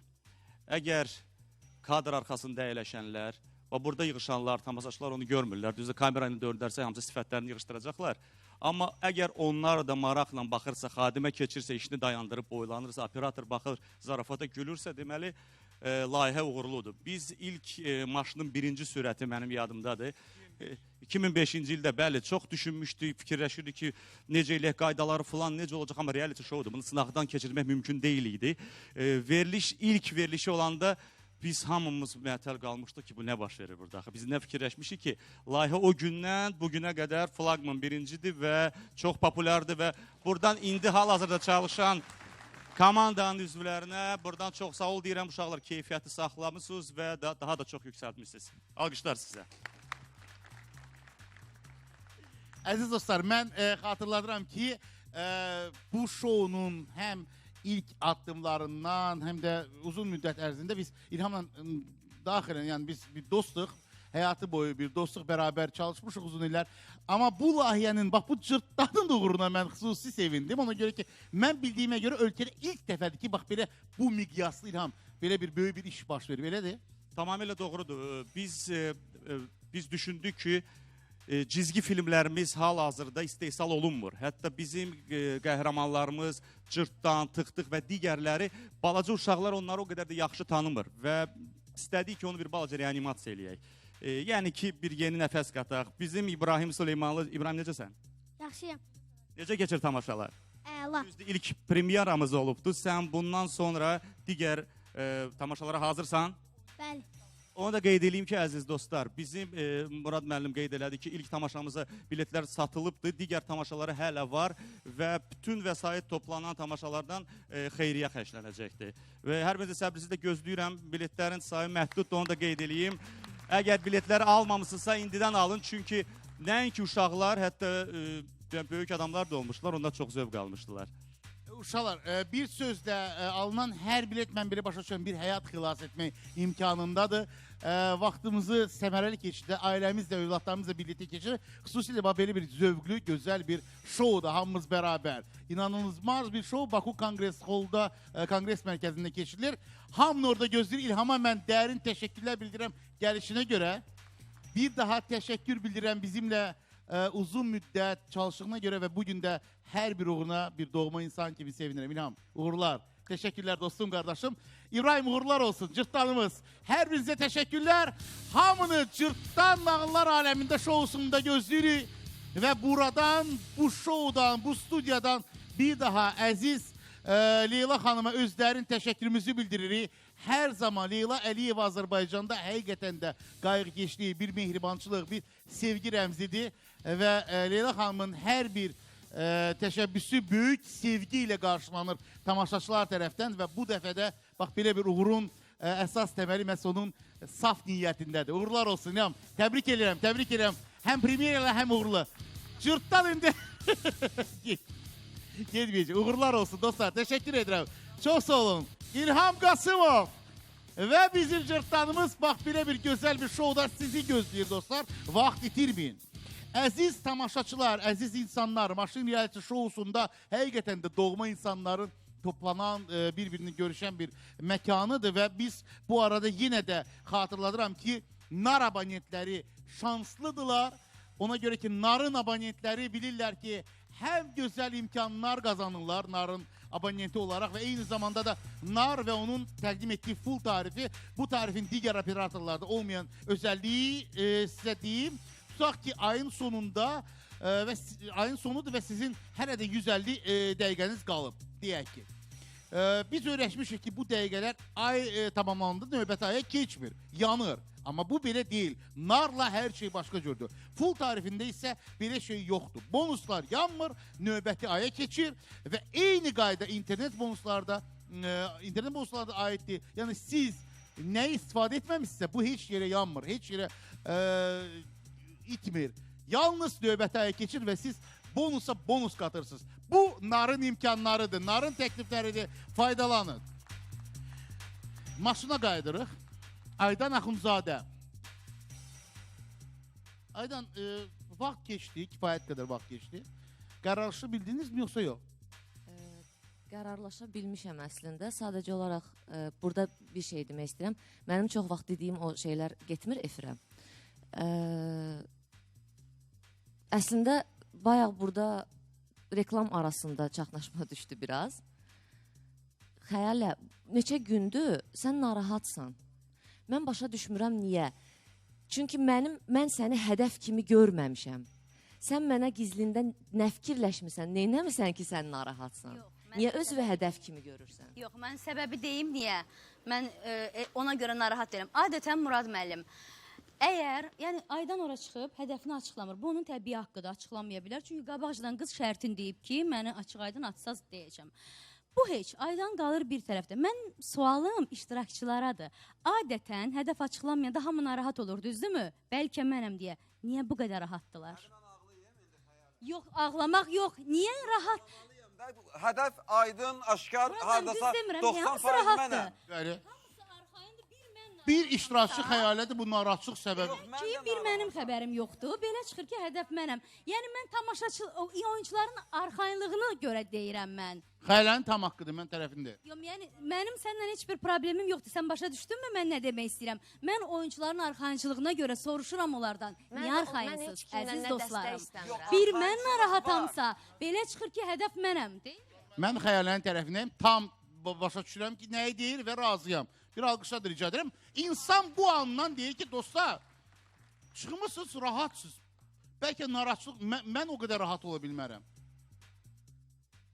Əgər kadr arxasında əyləşənlər və burada yığışanlar, tamaşaçılar onu görmürlər. Düzdür, kamera ilə döndərsə hamısı sifətlərini yığışdıracaqlar. Amma əgər onlar da maraqla baxırsa, xadimə keçirsə, işini dayandırıb boylanırsa, operator baxır, zarafata gülürsə, deməli, layihə uğurludur. Biz ilk maşının birinci sürəti mənim yadımdadır. 2005-ci ildə bəli, çox düşünmüşdük, fikirləşirdik ki, necə eləyək, qaydaları filan, necə olacaq, amma reality showdur. Bunu sınaqdan keçirmək mümkün deyil idi. Veriliş, ilk verilişi olanda biz hamımız məətəl qalmışdıq ki, bu nə baş verir burada? Axı biz nə fikirləşmişik ki, layihə o gündən bugünə qədər flaqman birincidir və çox populyardır və buradan indi hal-hazırda çalışan komandanın üzvlərinə buradan çox sağ ol deyirəm, uşaqlar, keyfiyyəti saxlamışsınız və daha da çox yüksəltmişsiniz. Alqışlar sizə. Əziz dostlar, mən xatırladıram ki, bu şounun həm ilk addımlarından, həm də uzun müddət ərzində biz İlhamla daxilən, yəni biz bir dostuq, həyatı boyu bir dostluq, beraber çalışmışıq uzun illər. Amma bu layihənin, bax bu Cırtdanın uğuruna mən xüsusi sevindim. Ona görə ki, mən bildiyimə görə ölkədə ilk dəfədir ki, bax belə bu miqyaslı İlham, belə bir böyük bir iş baş verib, elədir? Tamamilə doğrudur. Biz düşündük ki, cizgi filmlərimiz hal-hazırda istehsal olunmur. Hətta bizim qəhrəmanlarımız Cırtdan, Tıxtıq və digərləri, balaca uşaqlar onları o qədər də yaxşı tanımır və istədik ki, onu bir balaca reanimasiya eləyək. Yəni ki, bir yeni nəfəs qataq. Bizim İbrahim Süleymanlı, İbrahim necəsən? Yaxşıyam. Necə keçir tamaşalar? Əla. Düzdür, ilk premyeramız olubdu. Sən bundan sonra digər tamaşalara hazırsan? Bəli. Onu da qeyd eləyim ki, əziz dostlar, bizim Murad müəllim qeyd elədi ki, ilk tamaşamıza biletlər satılıbdır, digər tamaşalara hələ var və bütün vəsait toplanan tamaşalardan xeyriyyə xərclənəcəkdir. Və hər birinizə səbirsizliklə gözləyirəm, biletlərin sayı məhduddur, onu da qeyd eləyim. Əgər biletləri almamışsınızsa, indidən alın, çünki nəinki uşaqlar, hətta böyük adamlar da olmuşlar, onlar çox zövq almışdılar. Uşaqlar, bir sözlə alınan hər bilet, mən belə başa düşürəm, bir həyat xilas etmək imkanındadır. Vaxtımızı səmərəli keçirdə, ailəmizlə, övladlarımızla birlikdə keçirir. Xüsusilə bax, belə bir zövqlü, gözəl bir şoudur hamımız bərabər. İnanılmaz bir şou Baku Konqres Holda, Konqres Mərkəzində keçirilir. Hamını orada gözləyir. İlhama mən dərin təşəkkürlər bildirirəm gəlişinə görə. Bir daha təşəkkür bildirirəm bizimlə uzun müddət çalışdığına görə və bugün də hər bir uğruna bir doğma insan kimi sevinirəm. İlham, uğurlar. Təşəkkürlər dostum, qardaşım. İbrahim, uğurlar olsun, cırtdanımız. Hər birinizə təşəkkürlər. Hamını Cırtdan Nağıllar Aləmində şousunda gözləyirik və buradan, bu şoudan, bu studiyadan bir daha əziz Leyla xanıma öz dərin təşəkkürümüzü bildiririk. Hər zaman Leyla Əliyeva Azərbaycanda həqiqətən də qayğıkeşliyi, bir mehribançılıq, bir sevgi rəmzidir və Leyla xanımın hər bir təşəbbüsü böyük sevgi ilə qarşılanır tamaşaçılar tərəfdən və bu dəfə də bax belə bir uğurun əsas təməli məhz onun saf niyyətindədir. Uğurlar olsun İlham. Təbrik edirəm, təbrik edirəm. Həm premyerlə, həm uğurlu. Cırtdan indi getməyəcək. Uğurlar olsun dostlar. Təşəkkür edirəm. Çox sağ olun. İlham Qasımov və bizim cırtdanımız bax belə bir gözəl bir şouda sizi gözləyir dostlar. Vaxt itirməyin. Əziz tamaşaçılar, əziz insanlar, Maşın Reality şousunda həqiqətən də doğma insanların toplanan, bir-birini görüşən bir məkanıdır və biz bu arada yenə də xatırladıram ki, nar abonentləri şanslıdırlar. Ona görə ki, narın abonentləri bilirlər ki, həm gözəl imkanlar qazanırlar narın abonenti olaraq və eyni zamanda da nar və onun təqdim etdiyi full tarifi, bu tarifin digər operatorlarda olmayan özəlliyi sizə deyim. Tutaq ki, ayın sonunda və ayın sonudur və sizin hələ də 150 dəqiqəniz qalıb, deyək ki. Biz öyrəşmişik ki, bu dəqiqələr ay tamamlandı, növbəti aya keçmir, yanır. Amma bu belə deyil. Narla hər şey başqa cürdür. Full tarifində isə belə şey yoxdur. Bonuslar yanmır, növbəti aya keçir və eyni qayda internet bonuslarda aiddir. Yəni siz nəyi istifadə etməmişsinizsə, bu heç yerə yanmır, heç yerə itmir. Yalnız növbəti aya keçir və siz bonusa bonus qatırsınız. Bu narın imkanlarıdır, narın təklifləridir. Faydalanın. Maşına qayıdırıq. Aydan Axundzadə. Aydan, vaxt keçdi, kifayət qədər vaxt keçdi. Qərarlaşa bildiniz mi yoxsa yox? Qərarlaşa bilmişəm əslində. Sadəcə olaraq burada bir şey demək istəyirəm. Mənim çox vaxt dediyim o şeylər getmir efirə. Əslində, bayaq burada reklam arasında çaxnaşma düşdü biraz. Xəyalə, neçə gündür sən narahatsan. Mən başa düşmürəm niyə? Çünki mən səni hədəf kimi görməmişəm. Sən mənə gizlində nə fikirləşmirsən, neynəmirsən ki, sən narahatsan? Yox, niyə özünü hədəf kimi görürsən? Yox, mən səbəbi deyim niyə? Mən ona görə narahat deyirəm. Adətən Murad müəllim, əgər, yəni Aydan ora çıxıb hədəfini açıqlamır. Bu onun təbii haqqıdır, açıqlanmaya bilər. Çünki qabaqcadan qız şərtini deyib ki, məni açıq-aydın atsaz deyəcəm. Bu heç, Aydan qalır bir tərəfdə. Mən sualım iştirakçılaradır. Adətən hədəf açıqlanmayanda hamı narahat olur, düzdürmü? Bəlkə mənəm deyə. Niyə bu qədər rahatdılar? Yox, ağlamaq yox. Niyə rahat? Hədəf aydın, aşkar, hardasa 90% mənəm. Bəli. Bir iştirakçı xəyalədir, bu narahatçılıq səbəbi. Ki, bir mənim xəbərim yoxdur. Belə çıxır ki, hədəf mənəm. Yəni, mən tamaşaçı, oyunçuların arxayınlığına görə deyirəm mən. Xəyalənin tam haqqıdır, mən tərəfində. Yox, yəni, mənim səninlə heç bir problemim yoxdur. Sən başa düşdünmü mən nə demək istəyirəm? Mən oyunçuların arxayınçılığına görə soruşuram onlardan. Niyə arxayınsınız, əziz dostlarım? Bir mən narahatamsa, belə çıxır ki, hədəf mənəm. Mən xəyalənin tərəfindəyim, tam başa düşürəm ki, nəyi deyir və razıyam. Bir alqışla da rica edirəm. İnsan bu andan deyir ki, dostlar, çıxmışsınız, rahatsınız. Bəlkə narahatçılıq, mən o qədər rahat ola bilmərəm.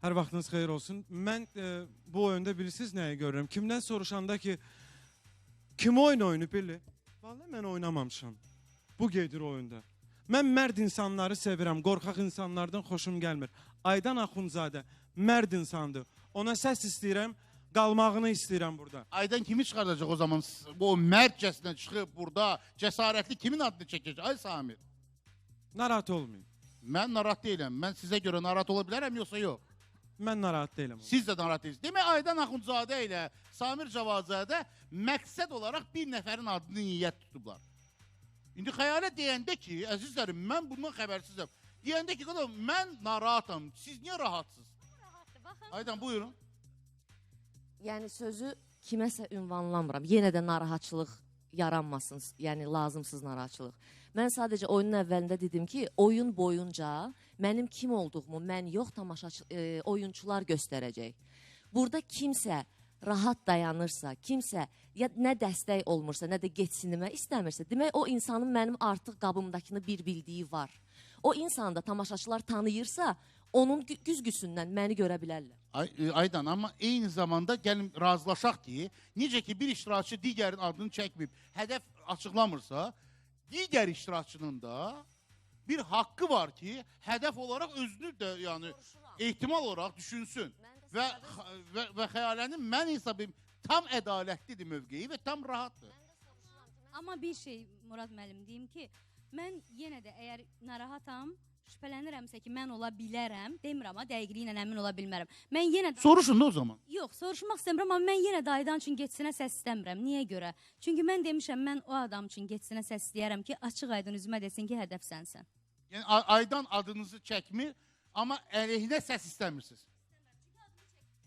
Hər vaxtınız xeyir olsun. Mən bu oyunda bilirsiniz nəyi görürəm? Kimdən soruşanda ki, kim oyun oynayıb elə? Vallahi mən oynamamışam. Bu gedir oyunda. Mən mərd insanları sevirəm, qorxaq insanlardan xoşum gəlmir. Aydan Axundzadə mərd insandır. Ona səs istəyirəm, qalmağını istəyirəm burada. Aydan kimi çıxardacaq o zaman? O mərdcəsinə çıxıb burada, cəsarətli kimin adını çəkəcək? Ay Samir. Narahat olmayın. Mən narahat deyiləm. Mən sizə görə narahat ola bilərəm, yoxsa yox? Mən narahat deyiləm. Siz də narahat deyilsiniz. Demək Aydan Axundzadə ilə Samir Cavadzadə məqsəd olaraq bir nəfərin adını niyyət tutublar. İndi xəyalə deyəndə ki, əzizlərim, mən bundan xəbərsizəm. Deyəndə ki, qadın, mən narahatam. Siz niyə rahatsınız? Aydan, buyurun. Yəni sözü kiməsə ünvanlamıram. Yenə də narahatçılıq yaranmasın, yəni lazımsız narahatçılıq. Mən sadəcə oyunun əvvəlində dedim ki, oyun boyunca mənim kim olduğumu mən yox, tamaşaçı, oyunçular göstərəcək. Burada kimsə rahat dayanırsa, kimsə ya nə dəstək olmursa, nə də getsinimə istəmirsə, demək o insanın mənim artıq qabımdakını bir bildiyi var. O insanı da tamaşaçılar tanıyırsa, onun güzgüsündən məni görə bilərlər. Aydan, amma eyni zamanda gəlin razılaşaq ki, necə ki bir iştirakçı digərin adını çəkməyib, hədəf açıqlamırsa, digər iştirakçının da bir haqqı var ki, hədəf olaraq özünü də yəni ehtimal olaraq düşünsün. Və xəyalənin mən hesab edirəm, tam ədalətlidir mövqeyi və tam rahatdır. Amma bir şey Murad müəllim deyim ki, mən yenə də əgər narahatam, şübhələnirəmsə ki, mən ola bilərəm, demirəm amma dəqiqliklə əmin ola bilmərəm. Mən yenə də... Soruşun da o zaman. Yox, soruşmaq istəmirəm, amma mən yenə də Aydan üçün getsinə səs istəmirəm. Niyə görə? Çünki mən demişəm, mən o adam üçün getsinə səs istəyərəm ki, açıq aydın üzümə desin ki, hədəf sənsən. Yəni Aydan adınızı çəkmir, amma əleyhinə səs istəmirsiniz.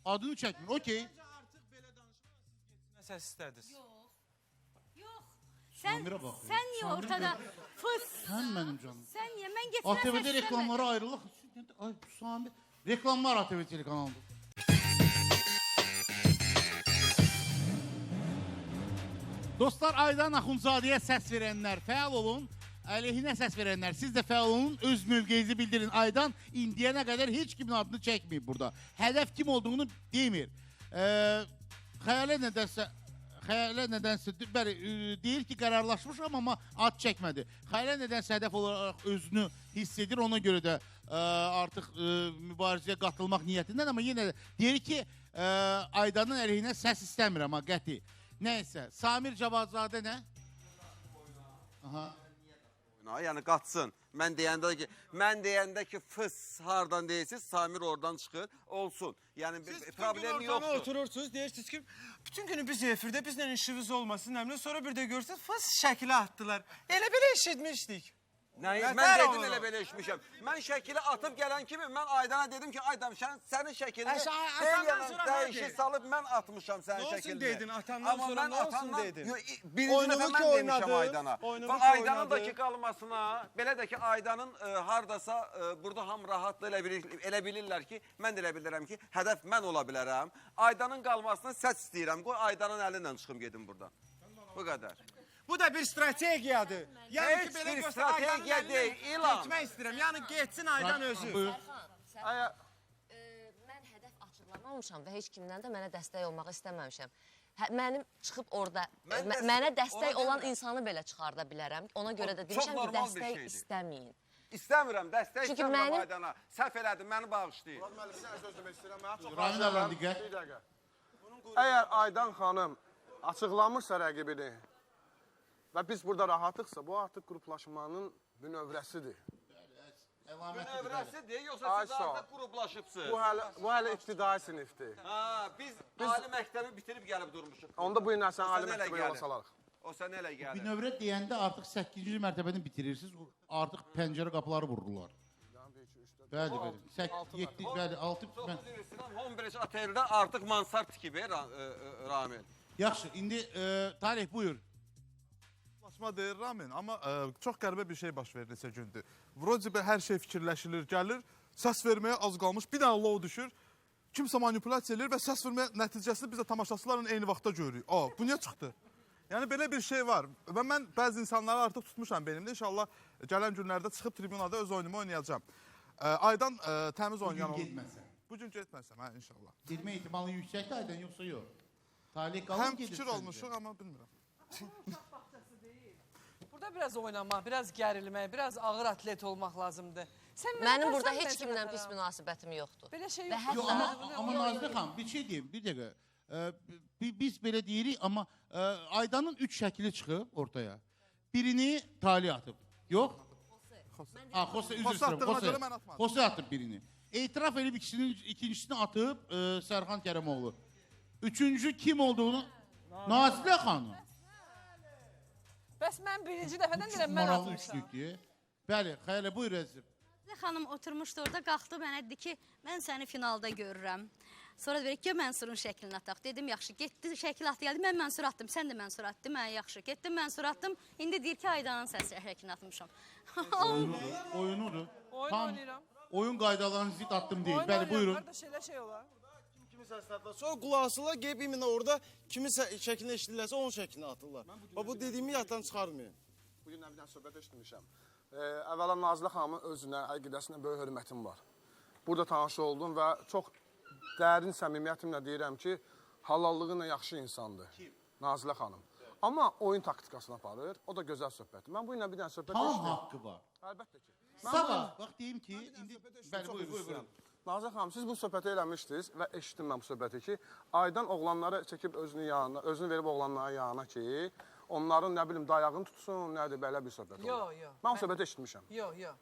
Adını çəkmir, okey. Artıq belə danışmaq, siz getsinə səs istədiniz. Yox, yox. Sən niyə ortada fıs? Sən mənim canım. Sən niyə? Mən getsinə səs ATV-də istəmədim. reklamlara ayrılıq. Ay, Samir. Reklamlar ATV telekanalında. Dostlar, Aydan Axundzadəyə səs verənlər fəal olun. Əleyhinə səs verənlər, siz də fəal olun, öz mövqeyinizi bildirin. Aydan indiyənə qədər heç kimin adını çəkməyib burada. Hədəf kim olduğunu demir. Xəyalə nədənsə, bəli, deyir ki, qərarlaşmışam, amma ad çəkmədi. Xəyalə nədənsə hədəf olaraq özünü hiss edir, ona görə də artıq mübarizəyə qatılmaq niyyətindən, amma yenə də deyir ki, Aydanın əleyhinə səs istəmirəm, ha, qəti. Nəysə, Samir Cavadzadə nə? Aha. Yəni qatsın. Mən deyəndə ki, fıs hardan deyirsiniz, Samir oradan çıxır, olsun. Yəni bir problem yoxdur. Oturursunuz, deyirsiniz ki, bütün günü biz efirdə, bizlə işimiz olmasın, nəmlə, sonra bir də görürsünüz, fıs şəkili atdılar. Elə belə eşitmişdik. Mən dedim elə belə eşitmişəm. Mən şəkili atıb gələn kimi mən Aydana dedim ki, Aydan sənin şəkilini deyilən dəyişi salıb mən atmışam sənin şəkilini. Nə olsun dedin, atandan sonra nə olsun dedin? Birinci dəfə mən demişəm Aydana. Və Aydanın da ki qalmasına, belə də ki Aydanın haradasa burada ham rahatla elə bilirlər ki, mən də elə bilirəm ki, hədəf mən ola bilərəm. Aydanın qalmasına səs istəyirəm, qoy Aydanın əli ilə çıxım gedim buradan. Bu qədər. Bu da bir strategiyadır. Yəni ki, belə göstər, Aydanın əlindən getmək istəyirəm. Yəni getsin Aydan özü. Mən hədəf açıqlamamışam və heç kimdən də mənə dəstək olmaq istəməmişəm. Mənim çıxıb orada, mənə dəstək olan insanı belə çıxarda bilərəm. Ona görə də demişəm ki, dəstək istəməyin. İstəmirəm, dəstək istəmirəm Aydana. Səhv elədim, məni bağışlayın. Ramin Əvran, diqqət. Əgər Aydan xanım açıqlamışsa rəqibini və biz burada rahatıqsa, bu artıq qruplaşmanın bünövrəsidir. Bünövrəsidir, yoxsa siz artıq qruplaşıbsınız? Bu hələ ibtidai sinifdir. Ha, biz ali məktəbi bitirib gəlib durmuşuq. Onda bu gün sən ali məktəbə yola salarıq. O sənə elə gəlir. Bünövrə deyəndə artıq 8-ci mərtəbəni bitirirsiniz, artıq pəncərə qapıları vururlar. Bəli, bəli. 7, bəli, 6. Homebridge oteldə artıq mansard tikib, Ramil. Yaxşı, indi Talih buyur. Deyir Ramin, amma çox qəribə bir şey baş verir neçə gündür. Vrocibə hər şey fikirləşilir, gəlir, səs verməyə az qalmış, bir dənə lov düşür, kimsə manipulyasiya edir və səs verməyə nəticəsini biz də tamaşaçılarla eyni vaxtda görürük. A, bu niyə çıxdı? Yəni belə bir şey var və mən bəzi insanları artıq tutmuşam beynimdə. İnşallah Gələn günlərdə çıxıb tribunada öz oyunumu oynayacağam. Aydan təmiz oynayan... Bugün getməsən. Bugün getməsəm, hə, inşallah. Getmə ehtimalı yüksəkdir Aydan, yoxsa yox? Talih qalın Həm gedir fikir səncə? olmuşuq, amma bilmirəm. Burada biraz oynamaq, biraz gərilmək, biraz ağır atlet olmaq lazımdır. Sən mənə Mənim burada atarsan, heç mən sənə kimdən pis ataram. münasibətim yoxdur. Belə şey Və yoxdur. Yox, amma Nazlı xanım, bir şey deyim, bir dəqiqə. Biz belə deyirik, amma Aydanın 3 şəkili çıxıb ortaya. Birini Talih atıb. Yox? Xose, üzr Xose istəyirəm. atdığına Xose, görə mən atmadım. Xose atıb birini. Etiraf edib ikincisini atıb Sərxan Kərəmoğlu. Üçüncü kim olduğunu... Nazlı xanım. Bəs mən birinci dəfədən deyirəm, mən Maraqlı atmışam. üçlük deyə. Bəli, Xəyalə, buyur əzizim. Nazlı xanım oturmuşdu orada, qalxdı mənə dedi ki, mən səni finalda görürəm. Sonra da ki, Mənsurun şəklini ataq. Dedim, yaxşı, getdi, şəkil atdı, gəldi, mən Mənsur atdım, sən də Mənsur atdı, mən yaxşı. Getdim, Mənsur atdım, indi deyir ki, Aydanın səsi şəklini atmışam. Oyunudur, oyunudur. Oyun Tam oynayıram. oyun qaydalarını zid attım deyil. Oyun Bəli, oynayıram. buyurun. Qardaş, elə şey olar. Kimi səs atırlar. Sonra qulaq asırlar, gəlib iminə orada kimin şəklini eşidirlərsə onun şəklini atırlar. Bax bu dediyimi yaddan çıxarmayın. Bu gün nə bir dənə söhbət eşitmişəm. Əvvəla Nazlı xanımın özünə, əqidəsinə böyük hörmətim var. Burada tanış oldum və çox dərin səmimiyyətimlə deyirəm ki, halallığı ilə yaxşı insandır. Kim? Nazilə xanım. Amma oyun taktikasını aparır. O da gözəl söhbətdir. Mən bu günlə bir dənə söhbət Tam eşitdim. haqqı var. Əlbəttə ki. Sabah, bax deyim ki, indi... Bəli, Çox buyur, üzr buyur, buyur. istəyirəm. Nazlı xanım, siz bu söhbəti eləmişdiniz və eşitdim mən bu söhbəti ki, Aydan oğlanları çəkib özünü yanına, özünü verib oğlanların yanına ki, onların nə bilim dayağını tutsun, nədir belə bir söhbət Yo, oldu. yo. Mən o söhbəti eşitmişəm. Yox, yox.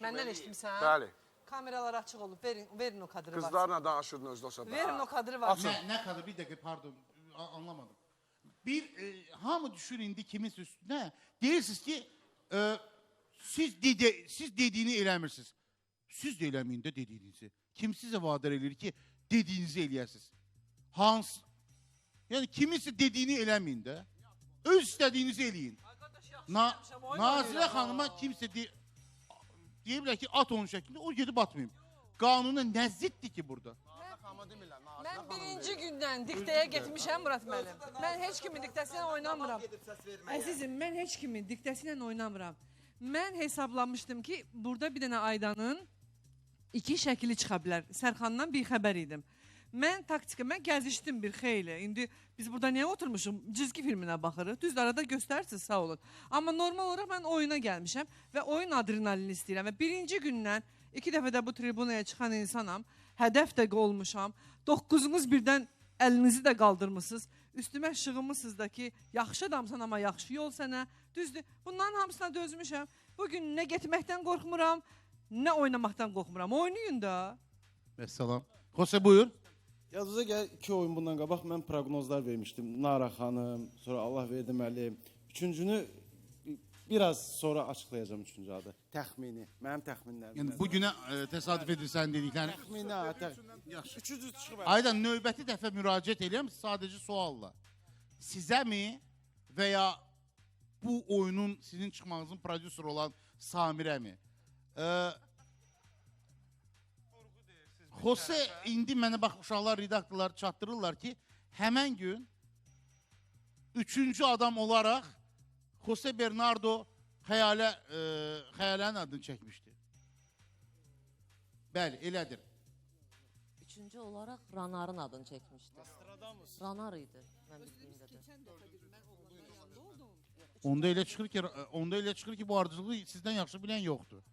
Məndən eşitmisən? Bəli. Kameralar açıq olub. Verin, verin o kadrı var. Qızlarla danışırdın özdə o söhbət. Verin o kadrı var. Nə kadar? Bir dəqiqə, pardon, anlamadım. Bir, hamı düşür indi kiminsə üstünə. Deyirsiniz ki, siz dediyini eləmirsiniz. Siz də eləməyin də dediyinizi. Kim sizə vadar eləyir ki, dediyinizi eləyəsiniz? Hansı? Yəni, kiminsə dediyini eləməyin də. Öz istədiyinizi eləyin. Nazilə xanıma kimsə deyə bilər ki, at onun şəklində, o gedib atmayayım. Qanuna nə ziddir ki burada? Mən birinci gündən diktəyə getmişəm Murad müəllim. Mən heç kimin diktəsi ilə oynamıram. Əzizim, mən heç kimin diktəsi ilə oynamıram. Mən hesablamışdım ki, burada bir dənə Aydanın iki şəkili çıxa bilər. Sərxandan bir xəbər idim. Mən taktika, mən gəzişdim bir xeyli. İndi biz burada niyə oturmuşuq? Cizgi filminə baxırıq. Düzdür, arada göstərirsiniz, sağ olun. Amma normal olaraq mən oyuna gəlmişəm və oyun adrenalini istəyirəm. Və birinci gündən iki dəfə də bu tribunaya çıxan insanam. Hədəf də olmuşam. 9-unuz birdən əlinizi də qaldırmısınız. Üstümə şığımısınız da ki, yaxşı adamsan amma yaxşı yol sənə. Düzdür, bunların hamısına dözmüşəm. Bugün nə getməkdən qorxmuram, nə oynamaqdan qorxmuram. Oynayın da. Vəssalam. Xose buyur. Yadınıza gəlir, 2 oyun bundan qabaq mən proqnozlar vermişdim. Nara xanım, sonra Allah verdi müəllim. Üçüncünü biraz sonra açıqlayacağım üçüncü adı. Təxmini, mənim təxminlərim. Yəni bugünə təsadüf edirsən dediklərini. Təxmini, ha, Yaxşı. Üçüncü çıxıb. Aydan növbəti dəfə müraciət eləyəm sadəcə sualla. Sizəmi və ya bu oyunun sizin çıxmağınızın prodüseri olan Samirəmi? Xose indi mənə bax uşaqlar, redaktorlar çatdırırlar ki, həmən gün üçüncü adam olaraq Jose Bernardo Xəyalənin adını çəkmişdi. Bəli, elədir. Üçüncü olaraq Ranarın adını çəkmişdi. Ranar idi, mən bildiyim qədər. Onda elə çıxır ki, onda elə çıxır ki, bu ardıcılığı sizdən yaxşı bilən yoxdur.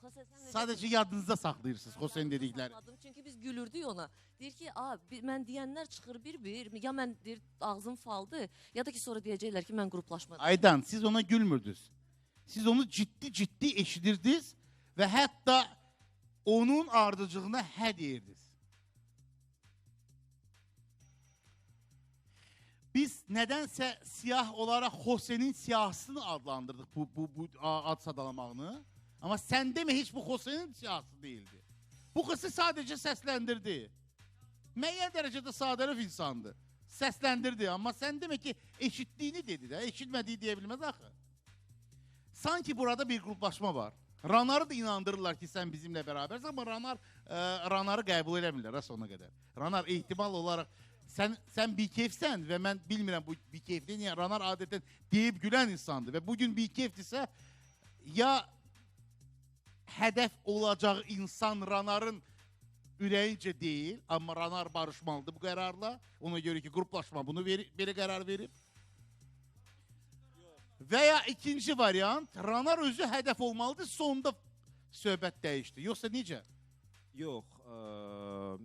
Xose, sən necə Sadəcə yadınızda saxlayırsınız Xose'nin dedikləri. Saxladım, çünki biz gülürdük ona. Deyir ki, mən deyənlər çıxır bir-bir, ya mən deyir, ağzım faldı, ya da ki, sonra deyəcəklər ki, mən qruplaşma. Aydan, siz ona gülmürdünüz. Siz onu ciddi-ciddi eşidirdiniz və hətta onun ardıcılığına hə deyirdiniz. Biz nədənsə siyah olaraq Xose'nin siyahısını adlandırdıq bu ad sadalamağını. Amma sən demə heç bu Xose'nin siyahısı değildi. Bu qızı sadəcə səsləndirdi. Müəyyən dərəcədə sadəlöv insandı. Səsləndirdi, amma sən demə ki, eşitdiyini dedi də, eşitmədiyi deyə bilməz axı. Sanki burada bir qruplaşma var. Ranarı da inandırırlar ki, sən bizimlə bərabərsən, amma Ranarı qəbul eləmirlər ha sona qədər. Ranar ehtimal olaraq sən bikeyfsən və mən bilmirəm bu bikeyfli niyə. Ranar adətən deyib gülən insandır və bugün bikeyfdirsə, Ya hədəf olacaq insan Ranarın ürəyincə deyil, amma Ranar barışmalıdır bu qərarla. Ona görə ki, qruplaşma bunu belə qərar verib. Və ya ikinci variant, Ranar özü hədəf olmalıdır, sonda söhbət dəyişdi. Yoxsa necə? Yox,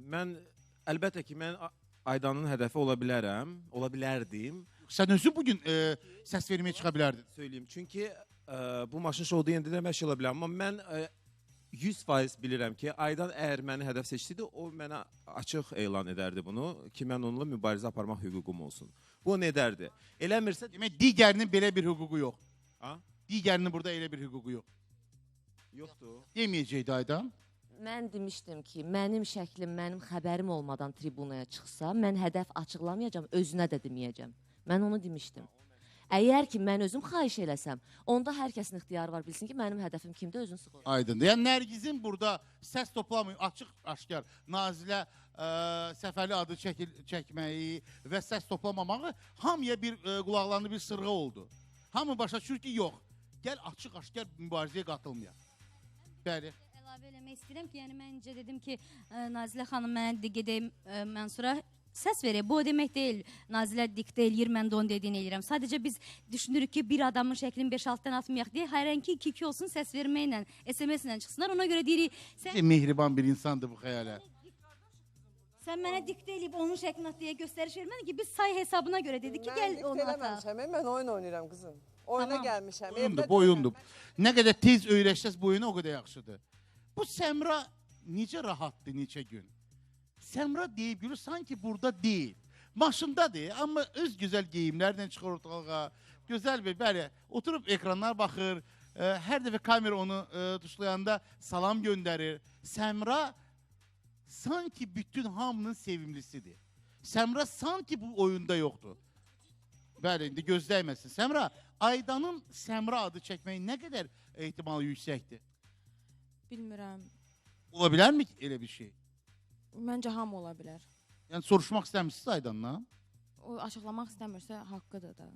mən əlbəttə ki, mən Aydanın hədəfi ola bilərəm, ola bilərdim. Sən özün bugün səs verməyə çıxa bilərdin. Söyləyim, çünki bu maşın şouda yenə də hər şey ola bilər. Amma mən 100% bilirəm ki, Aydan əgər məni hədəf seçdiydi, o mənə açıq elan edərdi bunu ki, mən onunla mübarizə aparmaq hüququm olsun. Bu nə edərdi? Eləmirsə... Demək, digərinin belə bir hüququ yox. Ha? Digərinin burada elə bir hüququ yox. Yoxdur. Deməyəcəkdi Aydan. Mən demişdim ki, mənim şəklim, mənim xəbərim olmadan tribunaya çıxsa, mən hədəf açıqlamayacağam, özünə də deməyəcəm. Mən onu demişdim. Əgər ki, mən özüm xahiş eləsəm, onda hər kəsin ixtiyarı var, bilsin ki, mənim hədəfim kimdir, özünü sıxır. Aydındır. Yəni, Nərgizin burada səs toplamayıb, açıq-aşkar Nazilə Səfərli adı çəkməyi və səs toplamamağı hamıya bir qulaqlarında bir sırğa oldu. Hamı başa düşür ki, yox, gəl açıq-aşkar mübarizəyə qatılmayaq. Bəli. Əlavə eləmək istəyirəm ki, yəni mən incə dedim ki, Nazilə xanım mənə dedi, gedeyim Mənsura səs verək. Bu o demək deyil, Nazilə diktə eləyir, mən də onun dediyini eləyirəm. Sadəcə biz düşünürük ki, bir adamın şəklini 5-6-dan atmayaq deyə, hərənki 2-2 olsun səs verməklə, SMS-lə çıxsınlar. Ona görə deyirik, sən... Mehriban bir insandır bu xəyalə. Sən mənə diktə eləyib onun şəklini at deyə göstəriş vermədin ki, biz say hesabına görə dedik ki, gəl onu ataq. Mən diktə eləməmişəm, mən oyun oynayıram qızım. Oyuna gəlmişəm. Oyundur, bu oyundur. Nə qədər tez öyrəşsəz bu oyuna, o qədər yaxşıdır. Bu Səmra necə rahatdır neçə gün? Səmra deyib gülür, sanki burada deyil. Maşındadır, amma öz gözəl geyimlərlə çıxır ortalığa. Gözəl bir, bəli, oturub ekranlar baxır. Hər dəfə kamera onu tuşlayanda salam göndərir. Səmra sanki bütün hamının sevimlisidir. Səmra sanki bu oyunda yoxdur. Bəli, indi gözləyməsin. Səmra, Aydanın Səmra adı çəkməyi nə qədər ehtimalı yüksəkdir? Bilmirəm. Ola bilərmi ki, elə bir şey? Məncə hamı ola bilər. Yəni soruşmaq istəmişsiniz Aydandan? O açıqlamaq istəmirsə haqqıdır da.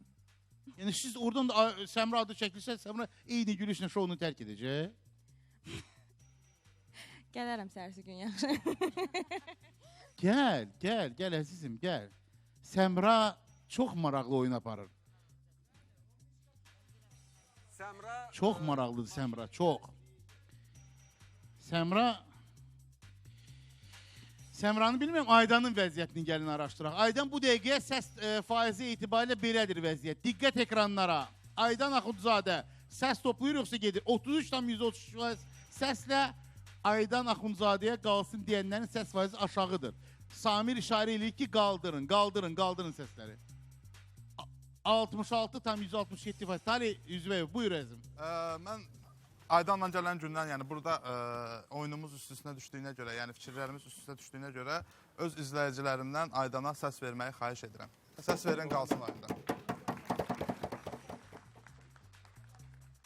Yəni siz oradan da Səmra adı çəkilsə, Səmra eyni gülüşlə şounu tərk edəcək. Gələrəm səhərsi gün yaxşı. Gəl, gəl, gəl əzizim, gəl. Səmra çox maraqlı oyun aparır. Səmra... Çox maraqlıdır Səmra, çox. Səmra... Səmranı bilmirəm, Aydanın vəziyyətini gəlin araşdıraq. Aydan bu dəqiqəyə səs faizi etibarilə belədir vəziyyət. Diqqət ekranlara. Aydan Axundzadə səs toplayır yoxsa gedir? 33,33% səslə Aydan Axundzadəyə qalsın deyənlərin səs faizi aşağıdır. Samir işarə eləyir ki, qaldırın, qaldırın, qaldırın səsləri. 66,167%. Talih Yüzbəyev, buyur əzim. Mən Aydanla gələn gündən, yəni burada oyunumuz üst-üstünə düşdüyünə görə, yəni fikirlərimiz üst-üstə düşdüyünə görə öz izləyicilərimdən Aydana səs verməyi xahiş edirəm. Səs verin, qalsın Aydan.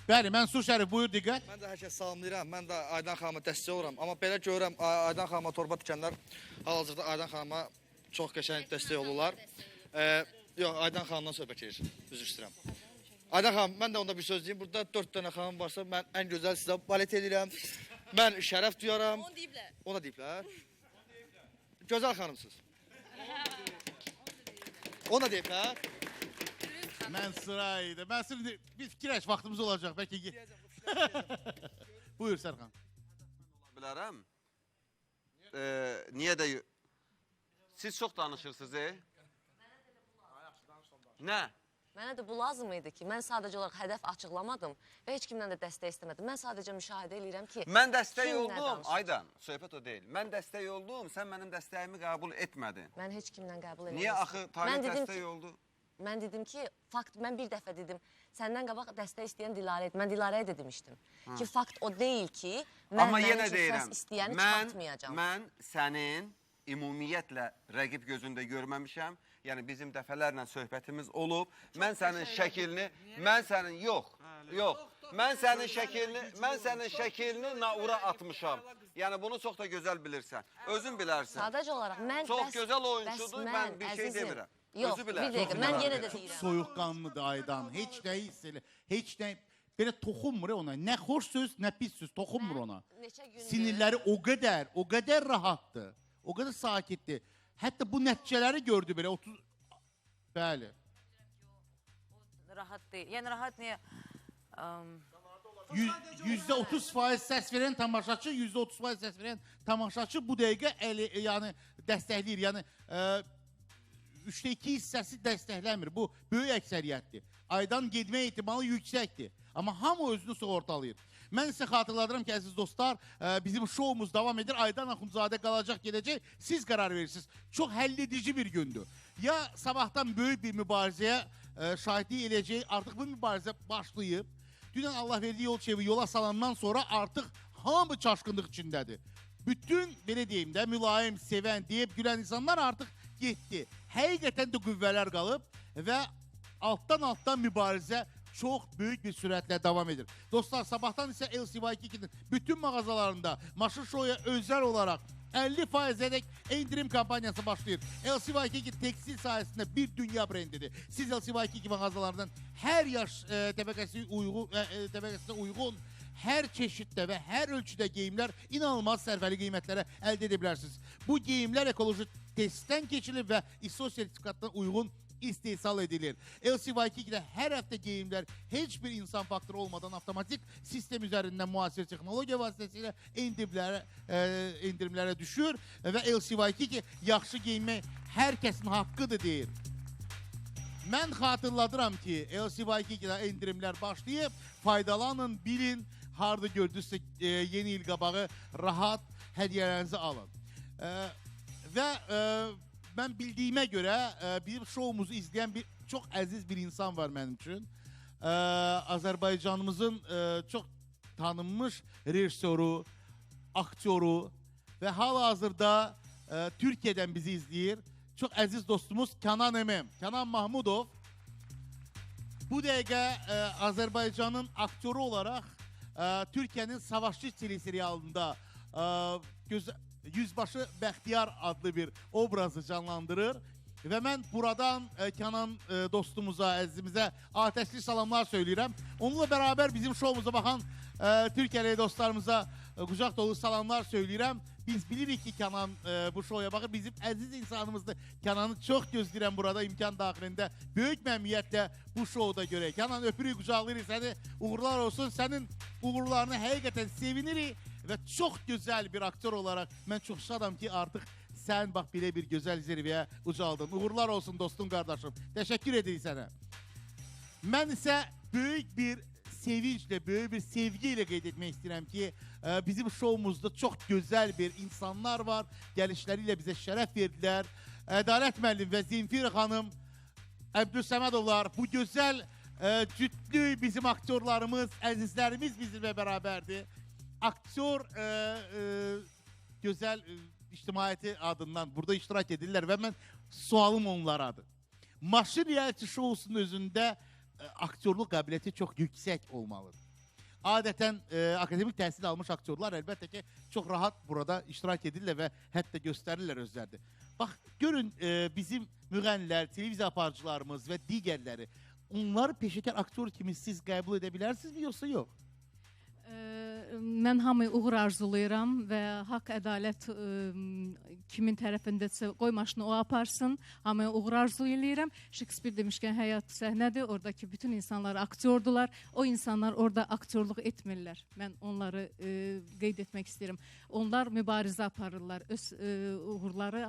Bəli, Mənsur Şərif, buyur diqqət. Mən də hər kəs salamlayıram, mən də Aydan xanıma dəstək oluram. Amma belə görürəm, Aydan xanıma torba tikənlər hal-hazırda Aydan xanıma çox qəşəng dəstək olurlar. Yox, Aydan xanımdan söhbət gedir, üzr istəyirəm. Aydan xanım, mən də onda bir söz deyim. Burada 4 dənə xanım varsa, mən ən gözəl sizə balet edirəm. Mən şərəf duyaram. Onu deyiblər. Ona deyiblər. Gözəl xanımsınız. Ona deyiblər. Mənsur aydı. Mənsur, bir fikirləş, vaxtımız olacaq. Bəlkə... Buyur, Sərxan. Ola bilərəm. Niyə də... Siz çox danışırsınız, Nə? Mənə də bu lazım idi ki, mən sadəcə olaraq hədəf açıqlamadım və heç kimdən də dəstək istəmədim. Mən sadəcə müşahidə eləyirəm ki, mən dəstək oldum, Aydan, söhbət o deyil. Mən dəstək oldum, sən mənim dəstəyimi qəbul etmədin. Mən heç kimdən qəbul eləmədim. Niyə axı Talih dəstək oldu? Mən dedim ki, fakt, mən bir dəfə dedim, səndən qabaq dəstək istəyən Dilarə idi. Mən Dilarəyə də demişdim ki, fakt o deyil ki, mən mənim üçün səs istəyəni çıxartmayacağam. Mən sənin ümumiyyətlə rəqib gözündə görməmişəm. Yəni bizim dəfələrlə söhbətimiz olub. Mən sənin şəklini, mən sənin yox, yox. Mən sənin şəklini, mən sənin şəklini naura atmışam. Yəni bunu çox da gözəl bilirsən. Özün bilərsən. Sadəcə olaraq mən çox gözəl oyunçudur, mən bir şey demirəm. Yox, bir dəqiqə, mən yenə də deyirəm. Soyuqqanlıdır Aydan. Heç nə hiss elə, heç nə Belə toxunmur ona. Nə xoş söz, nə pis söz toxunmur ona. Neçə gündür? Sinirləri o qədər rahatdır. O qədər sakitdir. Hətta bu nəticələri gördü belə 30. Bəli. Rahat deyil. Yəni rahat niyə? %30 səs verən tamaşaçı, %30 səs verən tamaşaçı bu dəqiqə yəni dəstəkləyir. Yəni 3-də 2 hissəsi dəstəkləmir. Bu böyük əksəriyyətdir. Aydan getmə ehtimalı yüksəkdir. Amma hamı özünü sığortalayır. Mən sizə xatırladıram ki, əziz dostlar, bizim şoumuz davam edir. Aydan Axundzadə qalacaq, gedəcək. Siz qərar verirsiniz. Çox həlledici bir gündür. Ya sabahdan böyük bir mübarizəyə şahidlik eləyəcək. Artıq bu mübarizə başlayıb. Dünən Allahverdi Yolçevi yola salandan sonra artıq hamı çaşqınlıq içindədir. Bütün, belə deyim də, mülayim, sevən, deyib gülən insanlar artıq getdi. Həqiqətən də qüvvələr qalıb və altdan-altdan mübarizə çox böyük bir sürətlə davam edir. Dostlar, sabahdan isə LC Waikiki-nin bütün mağazalarında maşın şoya özel olaraq 50%-ədək endirim kampaniyası başlayır. LC Waikiki tekstil sahəsində bir dünya brendidir. Siz LC Waikiki mağazalarından hər yaş təbəqəsinə uyğun hər çeşiddə və hər ölçüdə geyimlər inanılmaz sərfəli qiymətlərə əldə edə bilərsiniz. Bu geyimlər ekoloji testdən keçilir və ISO sertifikatına uyğun istehsal edilir. LC Waikiki-də hər həftə geyimlər heç bir insan faktoru olmadan avtomatik sistem üzərindən müasir texnologiya vasitəsilə endirimlərə düşür və LC Waikiki yaxşı geyinmək hər kəsin haqqıdır deyir. Mən xatırladıram ki, LC Waikiki-də endirimlər başlayıb, faydalanın, bilin, harada gördünüzsə yeni il qabağı rahat hədiyyələrinizi alın. Və mən bildiyimə görə bizim şoumuzu izləyən bir çox əziz bir insan var mənim üçün. Azərbaycanımızın çox tanınmış rejissoru, aktyoru və hal-hazırda Türkiyədən bizi izləyir. Çox əziz dostumuz Kənan MM, Kənan Mahmudov. Bu dəqiqə Azərbaycanın aktyoru olaraq Türkiyənin Savaşçı teleserialında Yüzbaşı Bəxtiyar adlı bir obrazı canlandırır. Və mən buradan Kənan dostumuza, əzizimizə atəşli salamlar söyləyirəm. Onunla bərabər bizim şoumuza baxan Türkiyəli dostlarımıza qucaq dolu salamlar söyləyirəm. Biz bilirik ki, Kənan bu şoya baxır. Bizim əziz insanımızdır. Kənanı çox gözləyirəm burada imkan daxilində. Böyük məmnuniyyətlə bu şouda görək. Kənan, öpürük, qucaqlayırıq səni. Uğurlar olsun. Sənin uğurlarını həqiqətən sevinirik. Və çox gözəl bir aktyor olaraq mən çox şadam ki, artıq sən bax belə bir gözəl zirvəyə ucaldın. Uğurlar olsun dostum, qardaşım. Təşəkkür edirik sənə. Mən isə böyük bir sevinclə, böyük bir sevgi ilə qeyd etmək istəyirəm ki, bizim şoumuzda çox gözəl bir insanlar var. Gəlişləri ilə bizə şərəf verdilər. Ədalət müəllim və Zemfira xanım, Əbdülsəmədovlar, bu gözəl cütlü bizim aktyorlarımız, əzizlərimiz bizimlə bərabərdir. Aktyor gözəl ictimaiyyəti adından burada iştirak edirlər və mən sualım onlaradır. Maşın reality şousunun özündə aktyorluq qabiliyyəti çox yüksək olmalıdır. Adətən akademik təhsil almış aktyorlar əlbəttə ki, çox rahat burada iştirak edirlər və hətta göstərirlər özlərini. Bax, görün bizim müğənnilər, televiziya aparıcılarımız və digərləri, onları peşəkar aktyor kimi siz qəbul edə bilərsinizmi yoxsa yox? Mən hamıya uğur arzulayıram və haqq, ədalət kimin tərəfindəsə qoy maşını o aparsın. Hamıya uğur arzu eləyirəm. Şekspir demişkən həyat səhnədir. Oradakı bütün insanlar aktyordular. O insanlar orada aktyorluq etmirlər. Mən onları qeyd etmək istəyirəm. Onlar mübarizə aparırlar. Öz uğurları,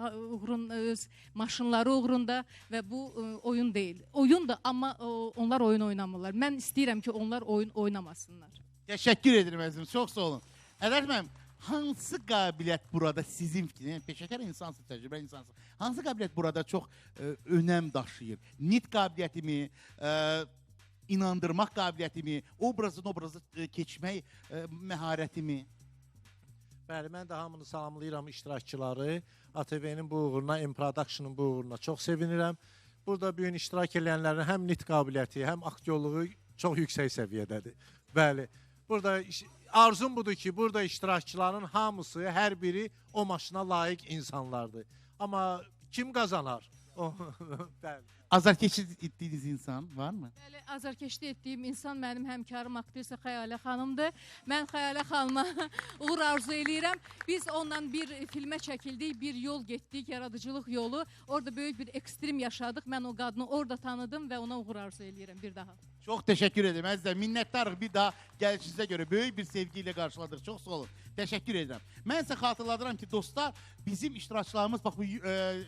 öz maşınları uğrunda və bu oyun deyil. Oyundur, amma onlar oyun oynamırlar. Mən istəyirəm ki, onlar oyun oynamasınlar. Təşəkkür edirəm əzizim, çox sağ olun. Ədalət müəllim, hansı qabiliyyət burada sizin fikriniz, yəni peşəkar insansınız, təcrübəli insansınız, hansı qabiliyyət burada çox önəm daşıyır? Nitq qabiliyyəti mi, inandırmaq qabiliyyəti mi, obrazın obrazı keçmək məharəti mi? Bəli, mən də hamını salamlayıram iştirakçıları. ATV-nin bu uğuruna, M Production-ın bu uğuruna çox sevinirəm. Burada bu gün iştirak edənlərin həm nitq qabiliyyəti, həm aktyorluğu çox yüksək səviyyədədir. Bəli. Burada arzum budur ki, burada iştirakçıların hamısı, hər biri o maşına layiq insanlardır. Amma kim qazanar? Bəli. Azarkeşlik etdiyiniz insan var mı? Bəli, azarkeşlik etdiyim insan mənim həmkarım aktrisa Xəyalə xanımdır. Mən Xəyalə xanıma uğur arzu eləyirəm. Biz ondan bir filmə çəkildik, bir yol getdik, yaradıcılıq yolu. Orada böyük bir ekstrem yaşadıq. Mən o qadını orada tanıdım və ona uğur arzu eləyirəm bir daha. Çox təşəkkür edirəm əzizlər. Minnətdarıq bir daha gəlişinizə görə böyük bir sevgi ilə qarşıladıq. Çox sağ olun. Təşəkkür edirəm. Mən isə xatırladıram ki, dostlar, bizim iştirakçılarımız bax bu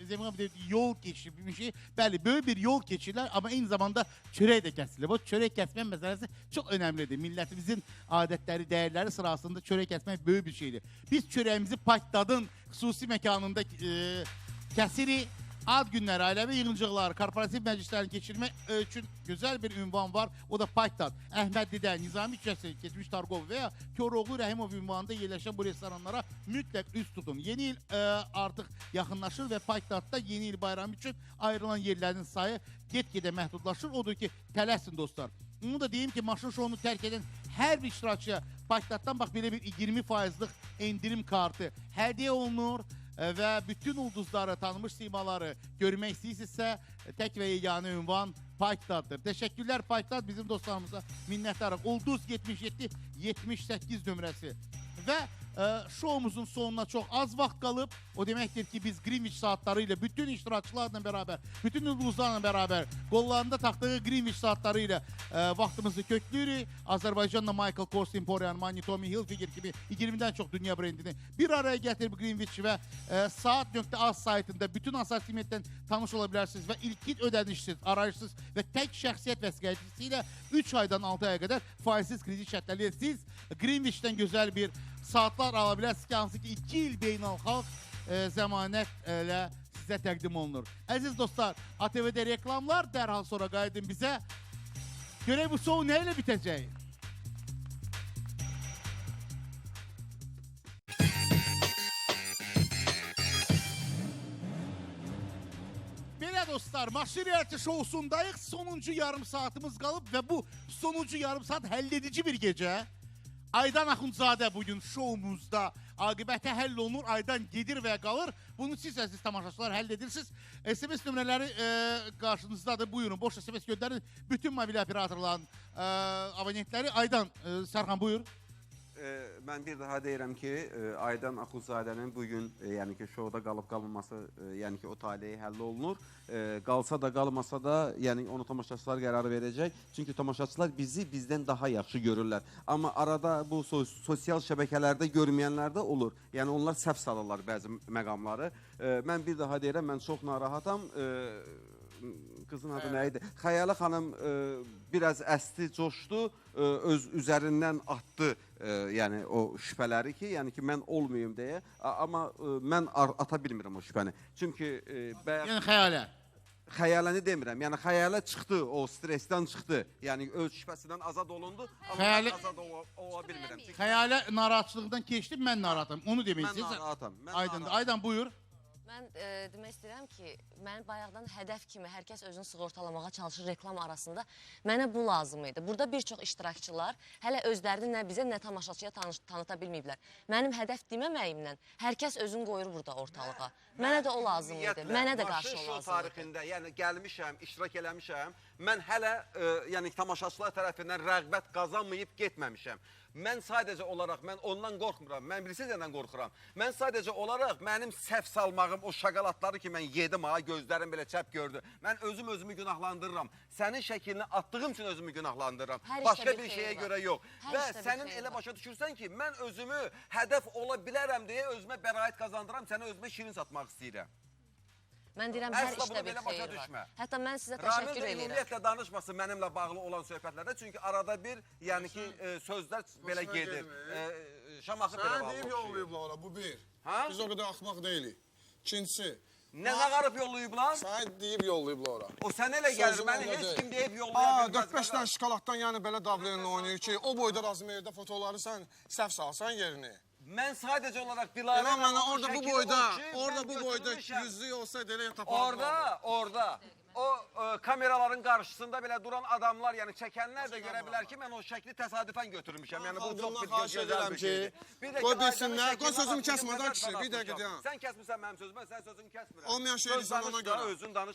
Zemin deyir, yol keçirmişik. Bəli, böyük bir yol keçirlər, amma eyni zamanda çörək də kəsilir. Bu çörək kəsmə məsələsi çox önəmlidir. Millətimizin adətləri, dəyərləri sırasında çörək kəsmək böyük bir şeydir. Biz çörəyimizi Paytadın xüsusi məkanında kəsirik. Ad günləri, ailəvi yığıncaqlar, korporativ məclislərini keçirmək üçün gözəl bir ünvan var. O da Paytad. Əhmədlidə, Nizami küçəsi, keçmiş Tarqov və ya Koroğlu Rəhimov ünvanında yerləşən bu restoranlara mütləq üz tutun. Yeni il artıq yaxınlaşır və Paytadda yeni il bayramı üçün ayrılan yerlərin sayı get-gedə məhdudlaşır. Odur ki, tələsin dostlar. Onu da deyim ki, maşın şounu tərk edən hər bir iştirakçıya Paytaddan bax belə bir 20%lıq endirim kartı hədiyyə olunur. Və bütün ulduzları, tanınmış simaları görmək istəyirsinizsə, tək və yeganə ünvan Paytaddır. Təşəkkürlər Paytad, bizim dostlarımıza minnətdarıq. Ulduz 77-78 nömrəsi. Və şoumuzun sonuna çox az vaxt qalıb. O deməkdir ki, biz Greenwich saatları ilə bütün iştirakçılarla bərabər, bütün ulduzlarla bərabər qollarında taxdığı Greenwich saatları ilə vaxtımızı köklüyürük. Azərbaycanla Michael Kors, Emporio Armani, Tommy Hilfiger kimi 20-dən çox dünya brendini bir araya gətirib Greenwich və saat.az saytında bütün assortimentdən tanış ola bilərsiniz və ilkin ödənişsiz, arayışsız və tək şəxsiyyət vəsiqəsi ilə 3 aydan 6 aya qədər faizsiz kredit şərtləri ilə siz Greenwich'dən gözəl bir saatlar ala bilərsiniz ki, hansı ki 2 il beynəlxalq zəmanətlə sizə təqdim olunur. Əziz dostlar, ATV-də reklamlar, dərhal sonra qayıdın bizə. Görək bu şou nə ilə bitəcək? Belə dostlar, Maşın Reality şousundayıq. Sonuncu yarım saatımız qalıb və bu sonuncu yarım saat həlledici bir gecə. Aydan Axundzadə bugün şoumuzda aqibəti həll olunur, Aydan gedir və qalır. Bunu siz əziz tamaşaçılar həll edirsiniz. SMS nömrələri qarşınızdadır. Buyurun, boş SMS göndərin. Bütün mobil operatorların abonentləri. Aydan, Sərxan buyur. Mən bir daha deyirəm ki, Aydan Axundzadənin bugün, yəni ki, şouda qalıb qalmaması, yəni ki, o taleyi həll olunur. Qalsa da qalmasa da, yəni onu tamaşaçılar qərarı verəcək. Çünki tamaşaçılar bizi bizdən daha yaxşı görürlər. Amma arada bu sosial şəbəkələrdə görməyənlər də olur. Yəni onlar səhv salırlar bəzi məqamları. Mən bir daha deyirəm, mən çox narahatam. Qızın adı nə idi? Xəyalə xanım biraz əsti, coşdu, öz üzərindən atdı, yəni o şübhələri ki, yəni ki, mən olmayım deyə. Amma mən ata bilmirəm o şübhəni. Çünki yəni xəyalə. Xəyaləni demirəm. Yəni xəyalə çıxdı, o stressdən çıxdı. Yəni öz şübhəsindən azad olundu. Amma mən azad ola bilmirəm. Xəyalə narahatçılıqdan keçdi, mən narahatam. Onu demək istəyirsən. Mən narahatam. Aydındır. Aydan buyur. Mən demək istəyirəm ki, mən bayaqdan hədəf kimi hər kəs özünü sığortalamağa çalışır reklam arasında. Mənə bu lazım idi. Burada bir çox iştirakçılar hələ özlərini nə bizə, nə tamaşaçıya tanıta bilməyiblər. Mənim hədəf deməməyimlə hər kəs özünü qoyur burada ortalığa. Mənə də o lazım idi. Mənə də qarşı o lazım idi. Tarixində, yəni gəlmişəm, iştirak eləmişəm. Mən hələ yəni tamaşaçılar tərəfindən rəğbət qazanmayıb getməmişəm. Mən sadəcə olaraq, mən ondan qorxmuram, mən bilirsiniz nədən qorxuram. Mən sadəcə olaraq mənim səhv salmağım, o şokoladları ki, mən yedim ha, gözlərim belə çəp gördü. Mən özüm özümü günahlandırıram. Sənin şəklini attığım üçün özümü günahlandırıram. Başqa bir şeyə görə yox. Və sənin elə başa düşürsən ki, mən özümü hədəf ola bilərəm deyə özümə bəraət qazandıram, sənə özümə şirin satmaq istəyirəm. Mən deyirəm, hər işdə bir xeyir var. Hətta mən sizə təşəkkür edirəm. Ümumiyyətlə danışmasın mənimlə bağlı olan söhbətlərdə. Çünki arada bir, yəni ki, sözlər belə gedir. Şamaxı belə bağlı. Sənə deyib yollayıblar ora, bu bir. Biz o qədər axmaq deyilik. İkincisi. Nə nağarıb yollayıblar? Sənə deyib yollayıblar ora. O sənə elə gəlir, məni heç kim deyib yollaya bilməz. 4-5 dənə şokoladdan yəni belə davlenlə oynayır ki, o boyda razmerdə fotoları sən səhv salsan yerini. Mən sadəcə olaraq Dilarə... İnan mənə orada bu boyda, orada bu boyda yüzlük olsaydı elə tapardım. O kameraların qarşısında belə duran adamlar, yəni çəkənlər də görə bilər ki, mən o şəkli təsadüfən götürmüşəm. Yəni bu çox bir gözəl bir şeydir. Qoy bilsinlər, qoy sözümü kəsmədən kişi, bir dəqiqə deyəm. Sən kəsmirsən mənim sözümü, mən sənin sözünü kəsmirəm. Olmayan şey deyirsən ona görə.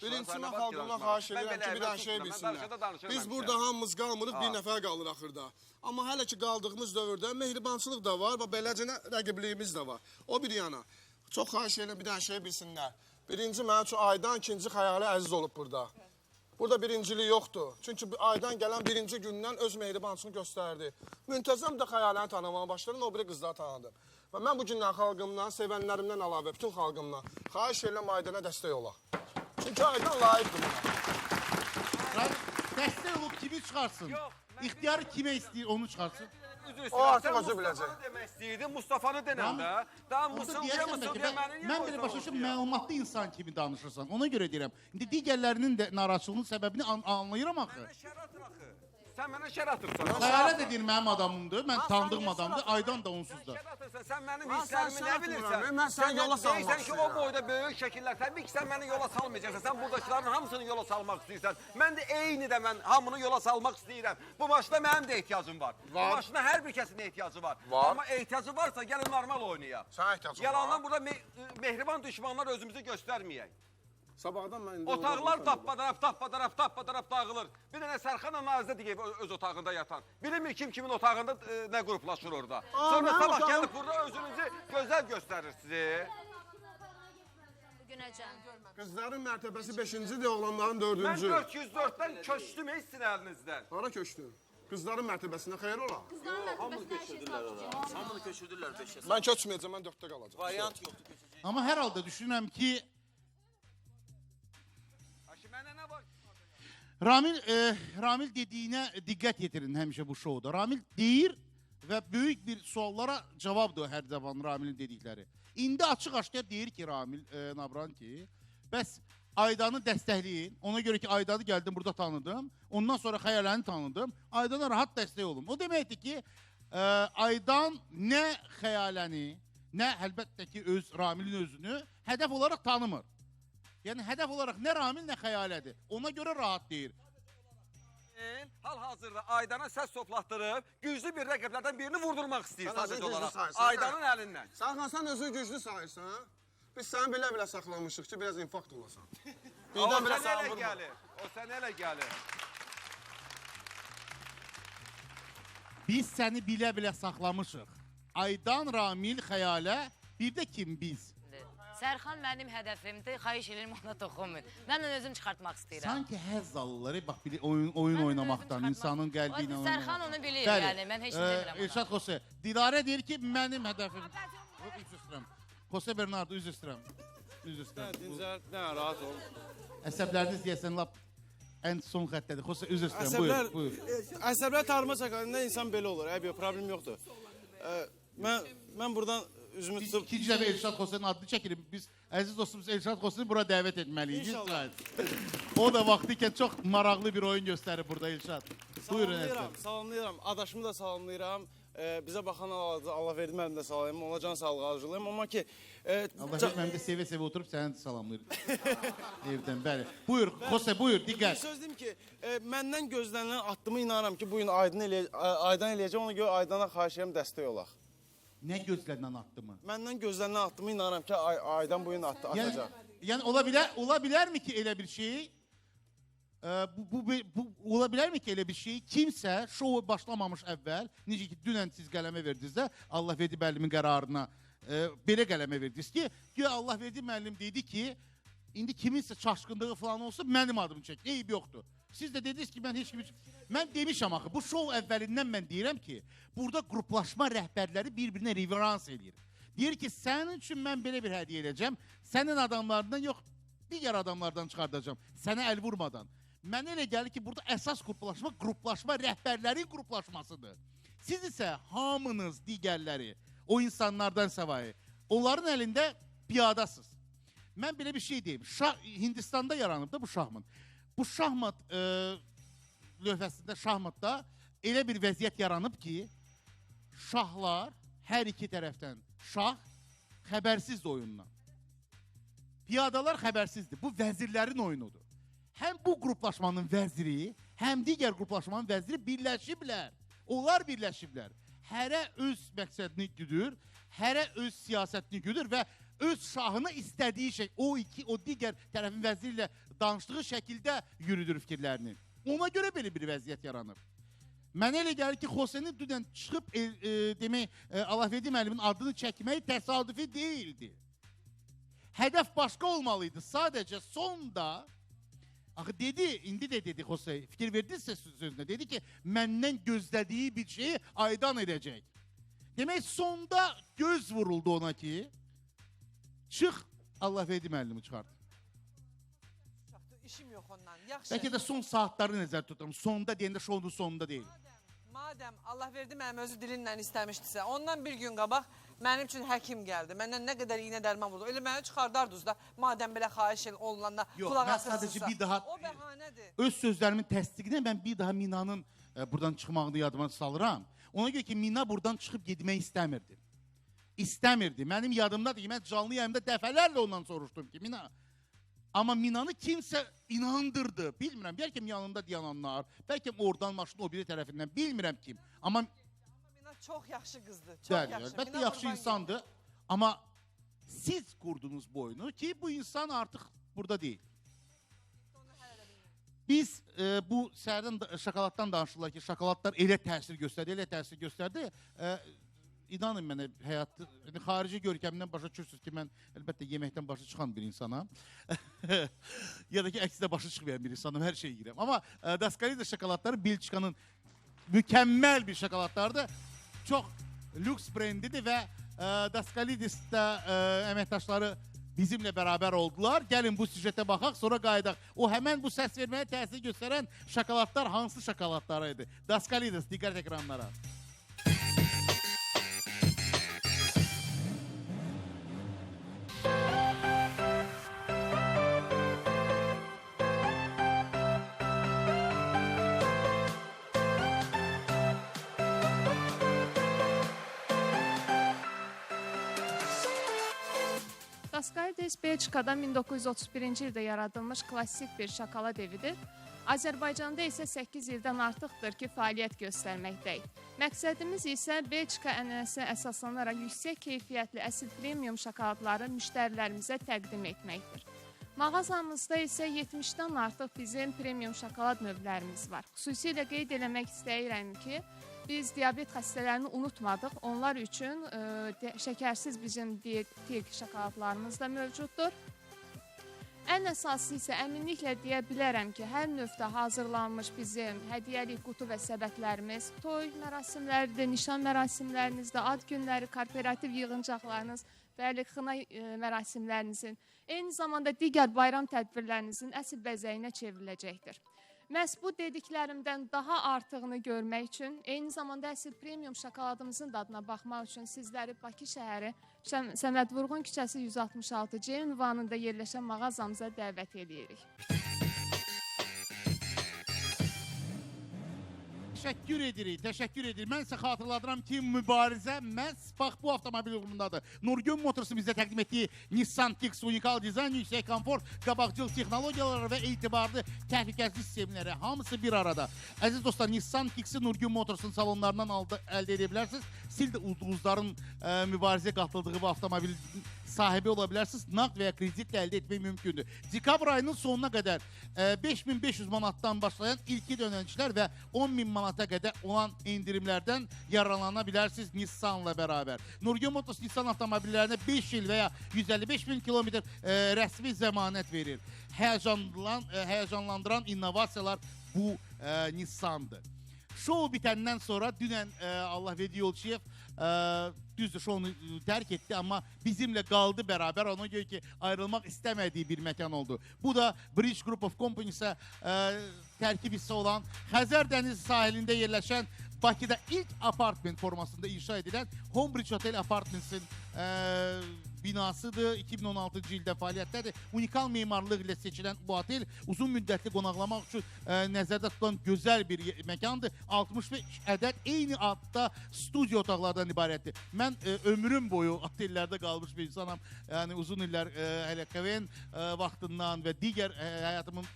Birincisi mən xalqımdan xahiş edirəm ki, bir dənə şey bilsinlər. Biz burada hamımız qalmırıq, bir nəfər qalır axırda. Amma hələ ki qaldığımız dövrdə mehribançılıq da var və beləcə rəqibliyimiz də var. O bir yana. Çox xahiş edirəm bir dənə şey bilsinlər. Birinci mənim üçün Aydan, ikinci Xəyali əziz olub burada. Burada birincilik yoxdur. Çünki Aydan gələn birinci gündən öz mehribançılığını göstərdi. Müntəzəm də Xəyaləni tanımağa başladım, o biri qızları tanıdım. Və mən bu gündən xalqımdan, sevənlərimdən əlavə, bütün xalqımdan xahiş edirəm Aydana dəstək olaq. Çünki Aydan layiqdir buna. Dəstək olub kimi çıxarsın? İxtiyarı kimə istəyir, onu çıxarsın. O artıq özü biləcək. Mustafanı demək istəyirdim, Mustafanı denəm də. Daha mısıldaya mısıldaya məni niyə Mən belə başa düşürəm, məlumatlı insan kimi danışırsan. Ona görə deyirəm. İndi digərlərinin də narahatçılığının səbəbini anlayıram axı. Mənə şər atır axı. Sən mənə şər atırsan. Xəyalə də deyir mənim adamımdır, mən tanıdığım adamdır, Aydan da onsuz da. Şər atırsan, sən mənim hisslərimi nə bilirsən? Mən səni yola salmaq istəyirəm. Deyirsən ki, o boyda böyük şəkillər, təbii ki, sən məni yola salmayacaqsan. Sən buradakıların hamısını yola salmaq istəyirsən. Mən də eyni də mən hamını yola salmaq istəyirəm. Bu maşına mənim də ehtiyacım var. Bu maşına hər bir kəsin ehtiyacı var. Amma ehtiyacı varsa gəlin normal oynayaq. Sənə ehtiyacın var. Yalandan burada mehriban düşmanlar özümüzü göstərməyək. Sabahdan mən indi otaqlar tappadarap, tappadarap, tappadarap dağılır. Bir dənə Sərxanla Nazizə deyib öz otağında yatan. Bilinmir kim kimin otağında nə qruplaşır orada. Sonra sabah gəlib burada özünüzü gözəl göstərir sizi. Qızların mərtəbəsi 5-cidir, oğlanların 4-cü. Mən 404-dən köçdüm ey sizin əlinizdən. Hara köçdün? Qızların mərtəbəsinə xeyir ola. Qızların mərtəbəsinə hər şey sabitcə. Hamını köçürdülər 5-ə. Mən köçməyəcəm, mən 4-də qalacağam. Variant yoxdur köçəcək. Amma hər halda düşünürəm ki, Ramil dediyinə diqqət yetirin həmişə bu şouda. Ramil deyir və böyük bir suallara cavabdır hər zaman Ramilin dedikləri. İndi açıq-aşkar deyir ki, Ramil Nabran ki, bəs Aydanı dəstəkləyin. Ona görə ki, Aydanı gəldim burada tanıdım. Ondan sonra Xəyaləni tanıdım. Aydana rahat dəstək olun. O deməkdir ki, Aydan nə Xəyaləni, nə əlbəttə ki, öz Ramilin özünü hədəf olaraq tanımır. Yəni hədəf olaraq nə Ramil, nə Xəyalədir. Ona görə rahat deyir. Hal-hazırda Aydana səs toplatdırıb, güclü bir rəqiblərdən birini vurdurmaq istəyir sadəcə olaraq. Aydanın əlindən. Sərxan, sən özünü güclü sayırsan. Biz səni belə-belə saxlamışıq ki, biraz infarkt olasan. O sənə elə gəlir. O sənə elə gəlir. Biz səni bilə-bilə saxlamışıq. Aydan, Ramil, Xəyalə, bir də kim biz? Sərxan mənim hədəfimdir, xahiş edirəm ona toxunmayın. Mən onu özüm çıxartmaq istəyirəm. Sanki həzz alırlar, bax, oyun oynamaqdan, insanın qəlbi ilə oynamaqdan. Sərxan onu bilir, yəni, mən heç nə demirəm ona. Elşad Xose, Dilarə deyir ki, mənim hədəfim... Üzr istəyirəm. Xose Bernardo, üzr istəyirəm. Üzr istəyirəm. Dincəl, nə, rahat ol. Əsəbləriniz deyəsən, lap ən son xəttədir. Xose, üzr istəyirəm, buyur, buyur. Əsəblər tarıma çəkəndə insan belə olur, bir problem yoxdur. Mən buradan... Biz ikinci dəfə Elşad Xosenin adını çəkirik. Biz əziz dostumuz Elşad Xoseni bura dəvət etməliyik. İnşallah. O da vaxtı ikən çox maraqlı bir oyun göstərir burada Elşad. Buyurun əzizlər. Salamlayıram, adaşımı da salamlayıram. Bizə baxan Allah verdi mənim də salamlayıram. Ona can sağlığı arzulayıram. Amma ki... Allah verdi mənim də sevə-sevə oturub səni də salamlayıram. Evdən, bəli. Buyur, Xose, buyur, diqqət. Bir söz deyim ki, məndən gözlənilən addımı inanıram ki, bugün Aydan eləyəcək. Ona görə Aydana xahiş edirəm, dəstək olaq. Nə gözlənilən addımı? Məndən gözlənilən addımı inanıram ki, Aydan bugün atacaq. Yəni, ola bilərmi ki, elə bir şey, ola bilərmi ki, elə bir şey, kimsə şovu başlamamış əvvəl, necə ki, dünən siz qələmə verdiniz də, Allahverdi müəllimin qərarına belə qələmə verdiniz ki, güya Allahverdi müəllim dedi ki, indi kiminsə çaşqınlığı falan olsa, mənim adımı çək, eyb yoxdur. Siz də dediniz ki, mən heç kimi... Mən demişəm axı, bu şou əvvəlindən mən deyirəm ki, burada qruplaşma rəhbərləri bir-birinə reverans eləyir. Deyir ki, sənin üçün mən belə bir hədiyyə edəcəm, sənin adamlarından yox, digər adamlardan çıxardacağam, sənə əl vurmadan. Mənə elə gəlir ki, burada əsas qruplaşma, qruplaşma rəhbərlərin qruplaşmasıdır. Siz isə hamınız digərləri, o insanlardan səvayı, onların əlində piyadasınız. Mən belə bir şey deyim, Hindistanda yaranıb da bu şahmat. Bu şahmat lövhəsində, şahmatda elə bir vəziyyət yaranıb ki, şahlar hər iki tərəfdən şah xəbərsizdir oyundan. Piyadalar xəbərsizdir. Bu vəzirlərin oyunudur. Həm bu qruplaşmanın vəziri, həm digər qruplaşmanın vəziri birləşiblər. Onlar birləşiblər. Hərə öz məqsədini güdür, hərə öz siyasətini güdür və öz şahını istədiyi şey, o digər tərəfin vəziri ilə danışdığı şəkildə yürüdür fikirlərini. Ona görə belə bir vəziyyət yaranır. Mənə elə gəlir ki, Xosenin dünən çıxıb demək, Allahverdi müəllimin adını çəkməyi təsadüfi deyildi. Hədəf başqa olmalıydı. Sadəcə sonda, axı dedi, indi də dedi Xose, fikir verdinizsə sözünə, dedi ki, məndən gözlədiyi bir şeyi Aydan edəcək. Demək, sonda göz vuruldu ona ki, çıx, Allahverdi müəllimi çıxart. İşim yox ondan, yaxşı. Bəlkə də son saatları nəzərdə tuturam. Sonda deyəndə şovun sonunda deyil. Madəm Allahverdi mənim özü dilinlə istəmişdisə, ondan bir gün qabaq mənim üçün həkim gəldi. Məndən nə qədər iynə dərman vurdu. Elə məni çıxardardınız da, madəm belə xahiş olunanda qulaq asırsınızsa. Yox, mən sadəcə bir daha... O bəhanədir. Öz sözlərimin təsdiqinə mən bir daha Minanın buradan çıxmağını yadıma salıram. Ona görə ki, Mina buradan çıxıb getmək istəmirdi. İstəmirdi. Mənim yadımdadır ki, mən canlı yayımda dəfələrlə ondan soruşdum ki, Mina... Amma Minanı kimsə inandırdı. Bilmirəm, bəlkə yanında dayananlar, bəlkə oradan maşının o biri tərəfindən, bilmirəm kim. Amma Mina çox yaxşı qızdır, çox yaxşı. Əlbəttə yaxşı insandır. Amma siz qurdunuz bu oyunu ki, bu insan artıq burada deyil. Biz bu səhərdən şokoladdan danışırlar ki, şokoladlar elə təsir göstərdi, elə təsir göstərdi. İnanın mənə, həyatda, xarici görkəmdən başa düşürsünüz ki, mən əlbəttə yeməkdən başı çıxan bir insanam. Ya da ki, əksinə başı çıxmayan bir insanam, hər şeyi yeyirəm. Amma Daskalida şokoladları Belçikanın mükəmməl bir şokoladlardır. Çox lüks brendidir və Daskalidisdə əməkdaşları bizimlə bərabər oldular. Gəlin bu süjetə baxaq, sonra qayıdaq. O həmən bu səs verməyə təsir göstərən şokoladlar hansı şokoladlar idi? Daskalidis, diqqət ekranlara. Daskalidis Belçikada 1931-ci ildə yaradılmış klassik bir şokolad evidir. Azərbaycanda isə 8 ildən artıqdır ki, fəaliyyət göstərməkdəyik. Məqsədimiz isə Belçika ənənəsinə əsaslanaraq yüksək keyfiyyətli əsl premium şokoladları müştərilərimizə təqdim etməkdir. Mağazamızda isə 70-dən artıq bizim premium şokolad növlərimiz var. Xüsusilə qeyd eləmək istəyirəm ki, biz diabet xəstələrini unutmadıq. Onlar üçün şəkərsiz bizim dietik şokoladlarımız da mövcuddur. Ən əsası isə əminliklə deyə bilərəm ki, hər növdə hazırlanmış bizim hədiyyəlik qutu və səbətlərimiz, toy mərasimlərində, nişan mərasimlərinizdə, ad günləri, korporativ yığıncaqlarınız, bəli, xına mərasimlərinizin, eyni zamanda digər bayram tədbirlərinizin əsl bəzəyinə çevriləcəkdir. Məhz bu dediklərimdən daha artığını görmək üçün, eyni zamanda əsl premium şokoladımızın dadına baxmaq üçün sizləri Bakı şəhəri Səməd Vurğun küçəsi 166C ünvanında yerləşən mağazamıza dəvət edirik. Təşəkkür edirik, təşəkkür edirik. Mən sizə xatırladıram ki, mübarizə məhz bax bu avtomobil uğrundadır. Nurgün Motorsun bizə təqdim etdiyi Nissan Kicks unikal dizayn, yüksək komfort, qabaqcıl texnologiyalar və etibarlı təhlükəsizlik sistemləri hamısı bir arada. Əziz dostlar, Nissan Kicks'i Nurgün Motorsun salonlarından əldə edə bilərsiniz. Siz də ulduzların mübarizəyə qatıldığı bu avtomobil sahibi ola bilərsiniz. Nağd və ya kreditlə əldə etmək mümkündür. Dekabr ayının sonuna qədər 5500 manatdan başlayan ilkin ödənişlər və 10.000 manata qədər olan endirimlərdən yararlana bilərsiniz Nissan'la bərabər. Nurgün Motors Nissan avtomobillərinə 5 il və ya 155.000 kilometr rəsmi zəmanət verir. Həyəcanlandıran innovasiyalar bu Nissan'dır. Şou bitəndən sonra dünən Allahverdi Yolçiyev düzdür şounu tərk etdi, amma bizimlə qaldı bərabər. Ona görə ki, ayrılmaq istəmədiyi bir məkan oldu. Bu da Bridge Group of Companies-ə tərkib hissə olan Xəzər dənizi sahilində yerləşən Bakıda ilk apartment formasında inşa edilən Homebridge Hotel Apartments'in binasıdır. 2016-cı ildə fəaliyyətdədir. Unikal memarlıq ilə seçilən bu otel uzun müddətli qonaqlamaq üçün nəzərdə tutulan gözəl bir məkandır. 65 ədəd eyni adda studiya otaqlardan ibarətdir. Mən ömrüm boyu otellərdə qalmış bir insanam. Yəni uzun illər hələ KVN vaxtından və digər həyatımın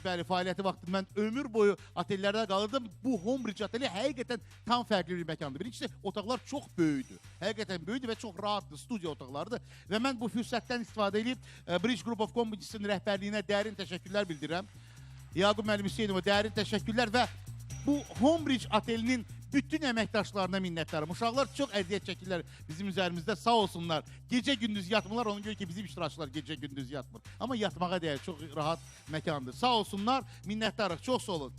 bəli, fəaliyyəti vaxtı mən ömür boyu otellərdə qalırdım. Bu Homebridge oteli həqiqətən tam fərqli bir məkandır. Birincisi, otaqlar çox böyüdü. Həqiqətən böyüdü və çox rahatdır, studiya otaqlarıdır. Və mən bu fürsətdən istifadə edib Bridge Group of Companies-in rəhbərliyinə dərin təşəkkürlər bildirirəm. Yaqub müəllim Hüseynova dərin təşəkkürlər və bu Homebridge otelinin bütün əməkdaşlarına minnətdarım. Uşaqlar çox əziyyət çəkirlər bizim üzərimizdə, sağ olsunlar. Gecə-gündüz yatmırlar, ona görə ki, bizim iştirakçılar gecə-gündüz yatmır. Amma yatmağa dəyər, çox rahat məkandır. Sağ olsunlar, minnətdarıq, çox sağ olun.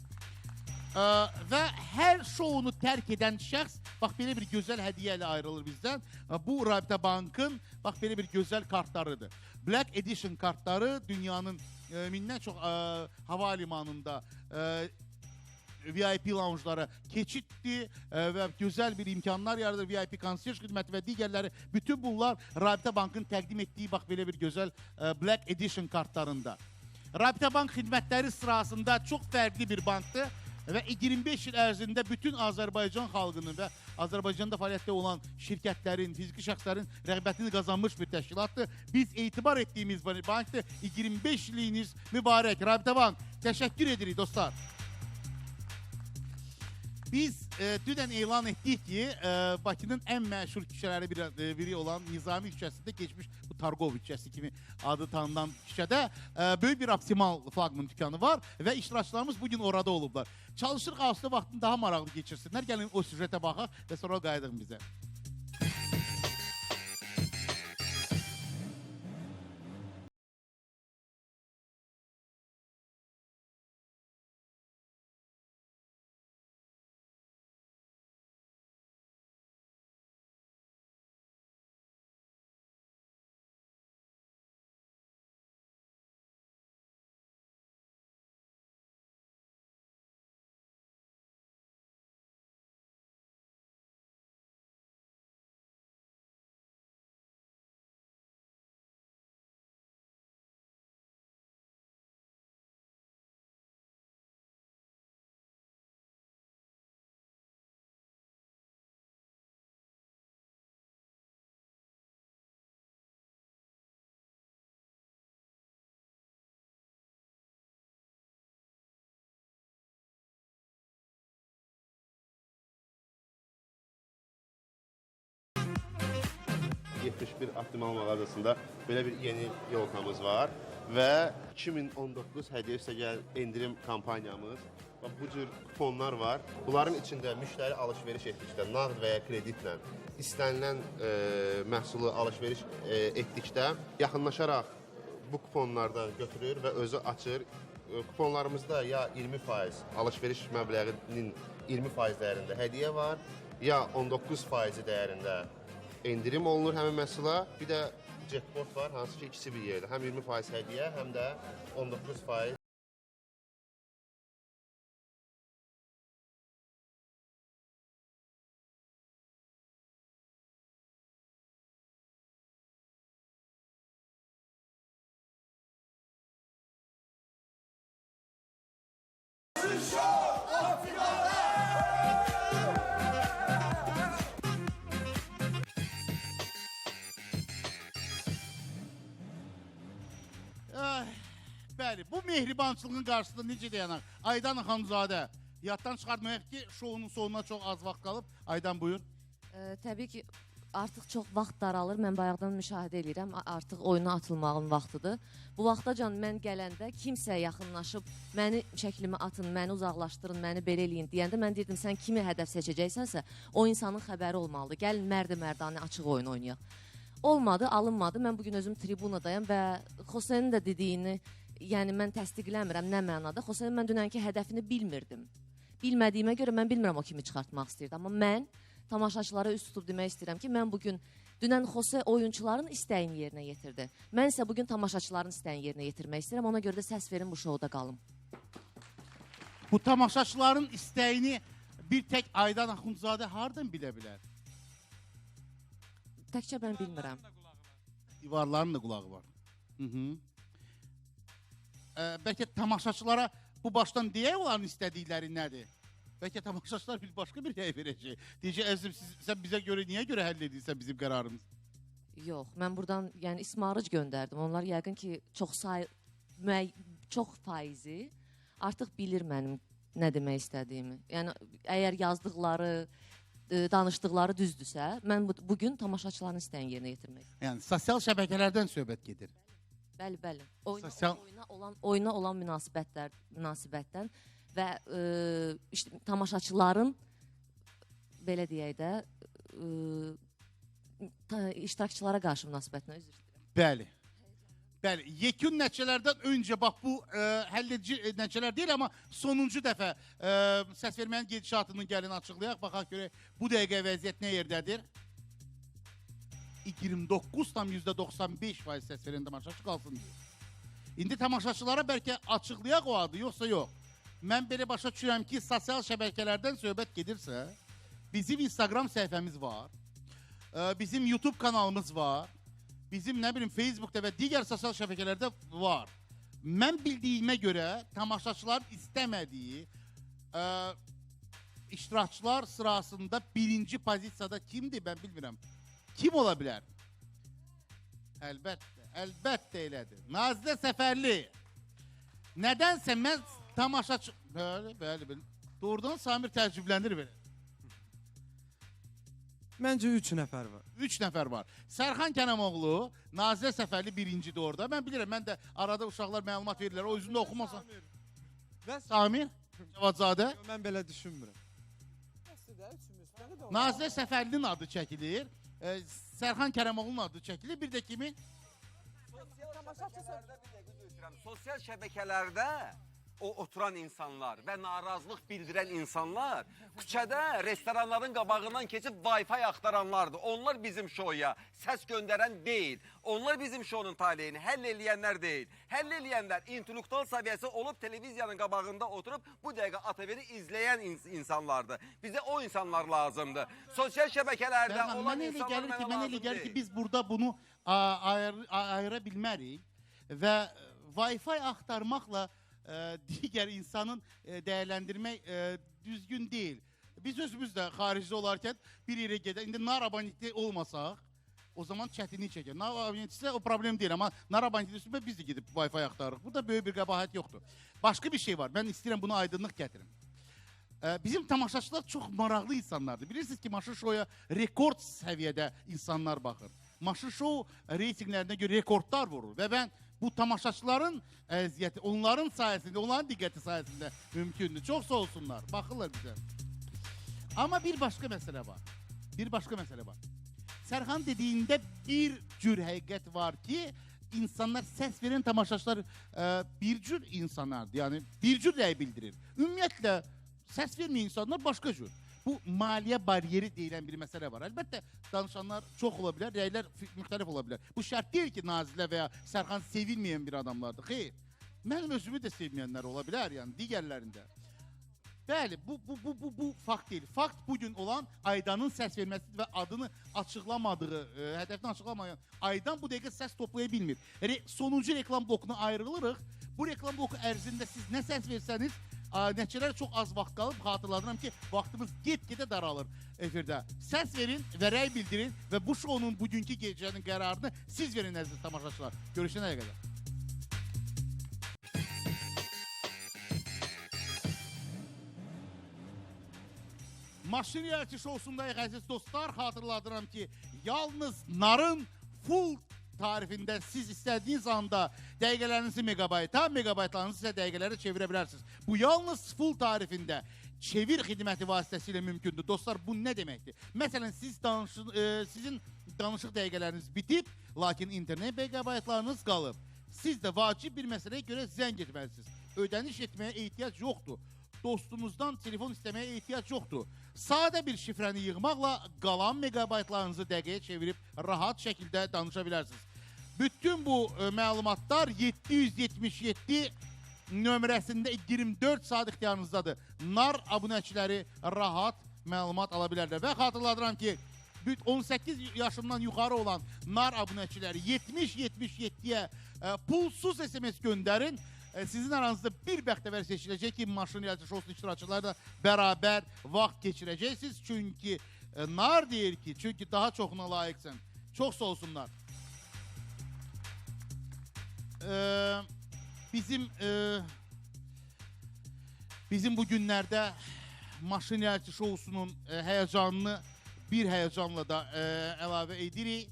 Və hər şounu tərk edən şəxs, bax, belə bir gözəl hədiyyə ilə ayrılır bizdən. Bu Rabitə Bankın, bax, belə bir gözəl kartlarıdır. Black Edition kartları dünyanın mindən çox hava limanında VIP loungelara keçiddir və gözəl bir imkanlar yaradır. VIP konsiyerj xidməti və digərləri. Bütün bunlar Rabitə Bankın təqdim etdiyi bax belə bir gözəl Black Edition kartlarında. Rabitə Bank xidmətləri sırasında çox fərqli bir bankdır və 25 il ərzində bütün Azərbaycan xalqının və Azərbaycanda fəaliyyətdə olan şirkətlərin, fiziki şəxslərin rəğbətini qazanmış bir təşkilatdır. Biz etibar etdiyimiz bankdır. 25 illiyiniz mübarək. Rabitə Bank, təşəkkür edirik dostlar. Biz dünən elan etdik ki, Bakının ən məşhur küçələri biri olan Nizami küçəsində keçmiş bu Targov küçəsi kimi adı tanınan küçədə böyük bir optimal flaqman dükkanı var və iştirakçılarımız bugün orada olublar. Çalışırıq asudə vaxtını daha maraqlı keçirsinlər. Gəlin o süjetə baxaq və sonra qayıdın bizə. ...71 optimal mağazasında belə bir yeni yolkamız var və 2019 hədiyyə üstəgəl endirim kampaniyamız. Bu cür kuponlar var. Bunların içində müştəri alış-veriş etdikdə, nağd və ya kreditlə istənilən məhsulu alış-veriş etdikdə yaxınlaşaraq bu kuponlardan götürür və özü açır. Kuponlarımızda ya 20% alış-veriş məbləğinin 20% dəyərində hədiyyə var, ya 19% dəyərində endirim olunur həmin məhsula. Bir də jackpot var, hansı ki ikisi bir yerdə. Həm 20% hədiyyə, həm də 19%. Bəli, bu mehribançılığın qarşısında necə dayanaq? Aydan Xanzadə, yaddan çıxartmayaq ki, şounun sonuna çox az vaxt qalıb. Aydan buyur. Təbii ki, artıq çox vaxt daralır. Mən bayaqdan müşahidə edirəm, artıq oyuna atılmağın vaxtıdır. Bu vaxtacan mən gələndə kimsə yaxınlaşıb məni şəklimi atın, məni uzaqlaşdırın, məni belə eləyin deyəndə mən deyirdim, sən kimi hədəf seçəcəksənsə, o insanın xəbəri olmalıdır. Gəlin mərdi-mərdanə açıq oyun oynayaq. Olmadı, alınmadı. Mən bugün özüm tribunadayam və Xosenin də dediyini, yəni mən təsdiqləmirəm nə mənada. Xosenin mən dünənki hədəfini bilmirdim. Bilmədiyimə görə mən bilmirəm o kimi çıxartmaq istəyirdi. Amma mən tamaşaçılara üst tutub demək istəyirəm ki, mən bugün dünən Xose oyunçuların istəyini yerinə yetirdi. Mən isə bugün tamaşaçıların istəyini yerinə yetirmək istəyirəm. Ona görə də səs verin, bu şouda qalım. Bu tamaşaçıların istəyini bir tək Aydan Axundzadə hardan bilə bilər? Təkcə mən bilmirəm. Divarların da qulağı var. Bəlkə tamaşaçılara bu başdan deyək onların istədikləri nədir? Bəlkə tamaşaçılar bir başqa bir rəy verəcək. Deyəcək, əzizim, sən bizə görə niyə görə həll edirsən bizim qərarımız? Yox, mən buradan yəni ismarıc göndərdim. Onlar yəqin ki, çox çox faizi artıq bilir mənim nə demək istədiyimi. Yəni əgər yazdıqları, danışdıqları düzdürsə, mən bugün tamaşaçıların istəyini yerinə yetirmək istəyirəm. Yəni sosial şəbəkələrdən söhbət gedir. Bəli, bəli. Oyuna olan münasibətdən və işte, tamaşaçıların belə deyək də iştirakçılara qarşı münasibətinə üzr istəyirəm. Bəli. Bəli, yekun nəticələrdən öncə bax bu həlledici nəticələr deyil, amma sonuncu dəfə səs vermənin gedişatını gəlin açıqlayaq. Baxaq görək bu dəqiqə vəziyyət nə yerdədir? 29,95% səs verən tamaşaçı qalsın deyir. İndi tamaşaçılara bəlkə açıqlayaq o adı, yoxsa yox. Mən belə başa düşürəm ki, sosial şəbəkələrdən söhbət gedirsə, bizim Instagram səhifəmiz var, bizim YouTube kanalımız var, bizim, nə bilim, Facebook'da və digər sosial şəbəkələrdə var. Mən bildiyimə görə tamaşaçıların istəmədiyi iştirakçılar sırasında birinci pozisiyada kimdir, mən bilmirəm. Kim ola bilər? Əlbəttə, əlbəttə elədir. Nazilə Səfərli. Nədənsə mən tamaşaçı... Bəli, bəli, bəli. Doğrudan Samir təəccüblənir belə. Məncə 3 nəfər var. 3 nəfər var. Sərxan Kərəmoğlu, Nazilə Səfərli birincidir orada. Mən bilirəm, mən də arada uşaqlar məlumat verirlər. O üzündə oxumasa. Və Samir Cavadzadə. Mən belə düşünmürəm. Nazilə Səfərlinin adı çəkilir. Sərxan Kərəmoğlunun adı çəkilir. Bir də kimin? Sosial şəbəkələrdə o oturan insanlar və narazılıq bildirən insanlar küçədə restoranların qabağından keçib Wi-Fi axtaranlardır. Onlar bizim şoya səs göndərən deyil. Onlar bizim şounun taleyini həll eləyənlər deyil. Həll eləyənlər intellektual səviyyəsi olub televiziyanın qabağında oturub bu dəqiqə ATV-ni izləyən insanlardır. Bizə o insanlar lazımdır. Sosial şəbəkələrdə olan insanlar mənə lazım deyil. Mənə elə gəlir ki, biz burada bunu ayıra bilmərik və Wi-Fi axtarmaqla digər insanın dəyərləndirmək düzgün deyil. Biz özümüz də xaricdə olarkən bir yerə gedək. İndi nar abonentli olmasaq, o zaman çətinlik çəkər. Nar abonentlisə o problem deyil, amma nar abonentli üstündə biz də gedib Wi-Fi axtarırıq. Burada böyük bir qəbahət yoxdur. Başqa bir şey var. Mən istəyirəm bunu aydınlıq gətirim. Bizim tamaşaçılar çox maraqlı insanlardır. Bilirsiniz ki, Maşın Şoya rekord səviyyədə insanlar baxır. Maşın Şou reytinqlərinə görə rekordlar vurur və mən bu tamaşaçıların əziyyəti, onların sayəsində, onların diqqəti sayəsində mümkündür. Çox sağ olsunlar, baxırlar bizə. Amma bir başqa məsələ var. Bir başqa məsələ var. Sərxan dediyində bir cür həqiqət var ki, insanlar, səs verən tamaşaçılar bir cür insanlardır. Yəni, bir cür rəy bildirir. Ümumiyyətlə, səs verməyən insanlar başqa cür. Bu, maliyyə bariyeri deyilən bir məsələ var. Əlbəttə, danışanlar çox ola bilər, rəylər müxtəlif ola bilər. Bu şərt deyil ki, Nazilə və ya Sərxan sevilməyən bir adamlardır. Xeyr, mənim özümü də sevməyənlər ola bilər, yəni digərlərində. Bəli, bu fakt deyil. Fakt bugün olan Aydanın səs verməsi və adını açıqlamadığı, hədəfini açıqlamayan Aydan bu dəqiqə səs toplaya bilmir. Sonuncu reklam blokuna ayrılırıq. Bu reklam bloku ərzində siz nə səs versəniz, nəticələr çox az vaxt qalıb. Xatırladıram ki, vaxtımız get-gedə daralır efirdə. Səs verin və rəy bildirin və bu şounun bugünkü gecənin qərarını siz verin, əziz tamaşaçılar. Görüşənə qədər. Maşın Reality Show'sundayıq əziz dostlar. Xatırladıram ki, yalnız Narın full tarifində siz istədiyiniz anda dəqiqələrinizi megabayta, megabaytlarınızı isə dəqiqələrə çevirə bilərsiniz. Bu yalnız full tarifində çevir xidməti vasitəsilə mümkündür. Dostlar, bu nə deməkdir? Məsələn, sizin danışıq dəqiqələriniz bitib, lakin internet megabaytlarınız qalıb. Siz də vacib bir məsələyə görə zəng etməlisiniz. Ödəniş etməyə ehtiyac yoxdur. Dostunuzdan telefon istəməyə ehtiyac yoxdur. Sadə bir şifrəni yığmaqla qalan megabaytlarınızı dəqiqəyə çevirib rahat şəkildə danışa bilərsiniz. Bütün bu məlumatlar 777 nömrəsində 24 saat ixtiyarınızdadır. Nar abunəçiləri rahat məlumat ala bilərlər. Və xatırladıram ki, 18 yaşından yuxarı olan nar abunəçiləri 70-77-yə pulsuz SMS göndərin. Sizin aranızda bir bəxtəvər seçiləcək ki, Maşın Reality Show'sunun iştirakçıları da bərabər vaxt keçirəcəksiniz. Çünki nar deyir ki, çünki daha çoxuna layiqsən. Çox sağ olsunlar. Bizim bu günlərdə maşın reality şousunun həyəcanını bir həyəcanla da əlavə edirik.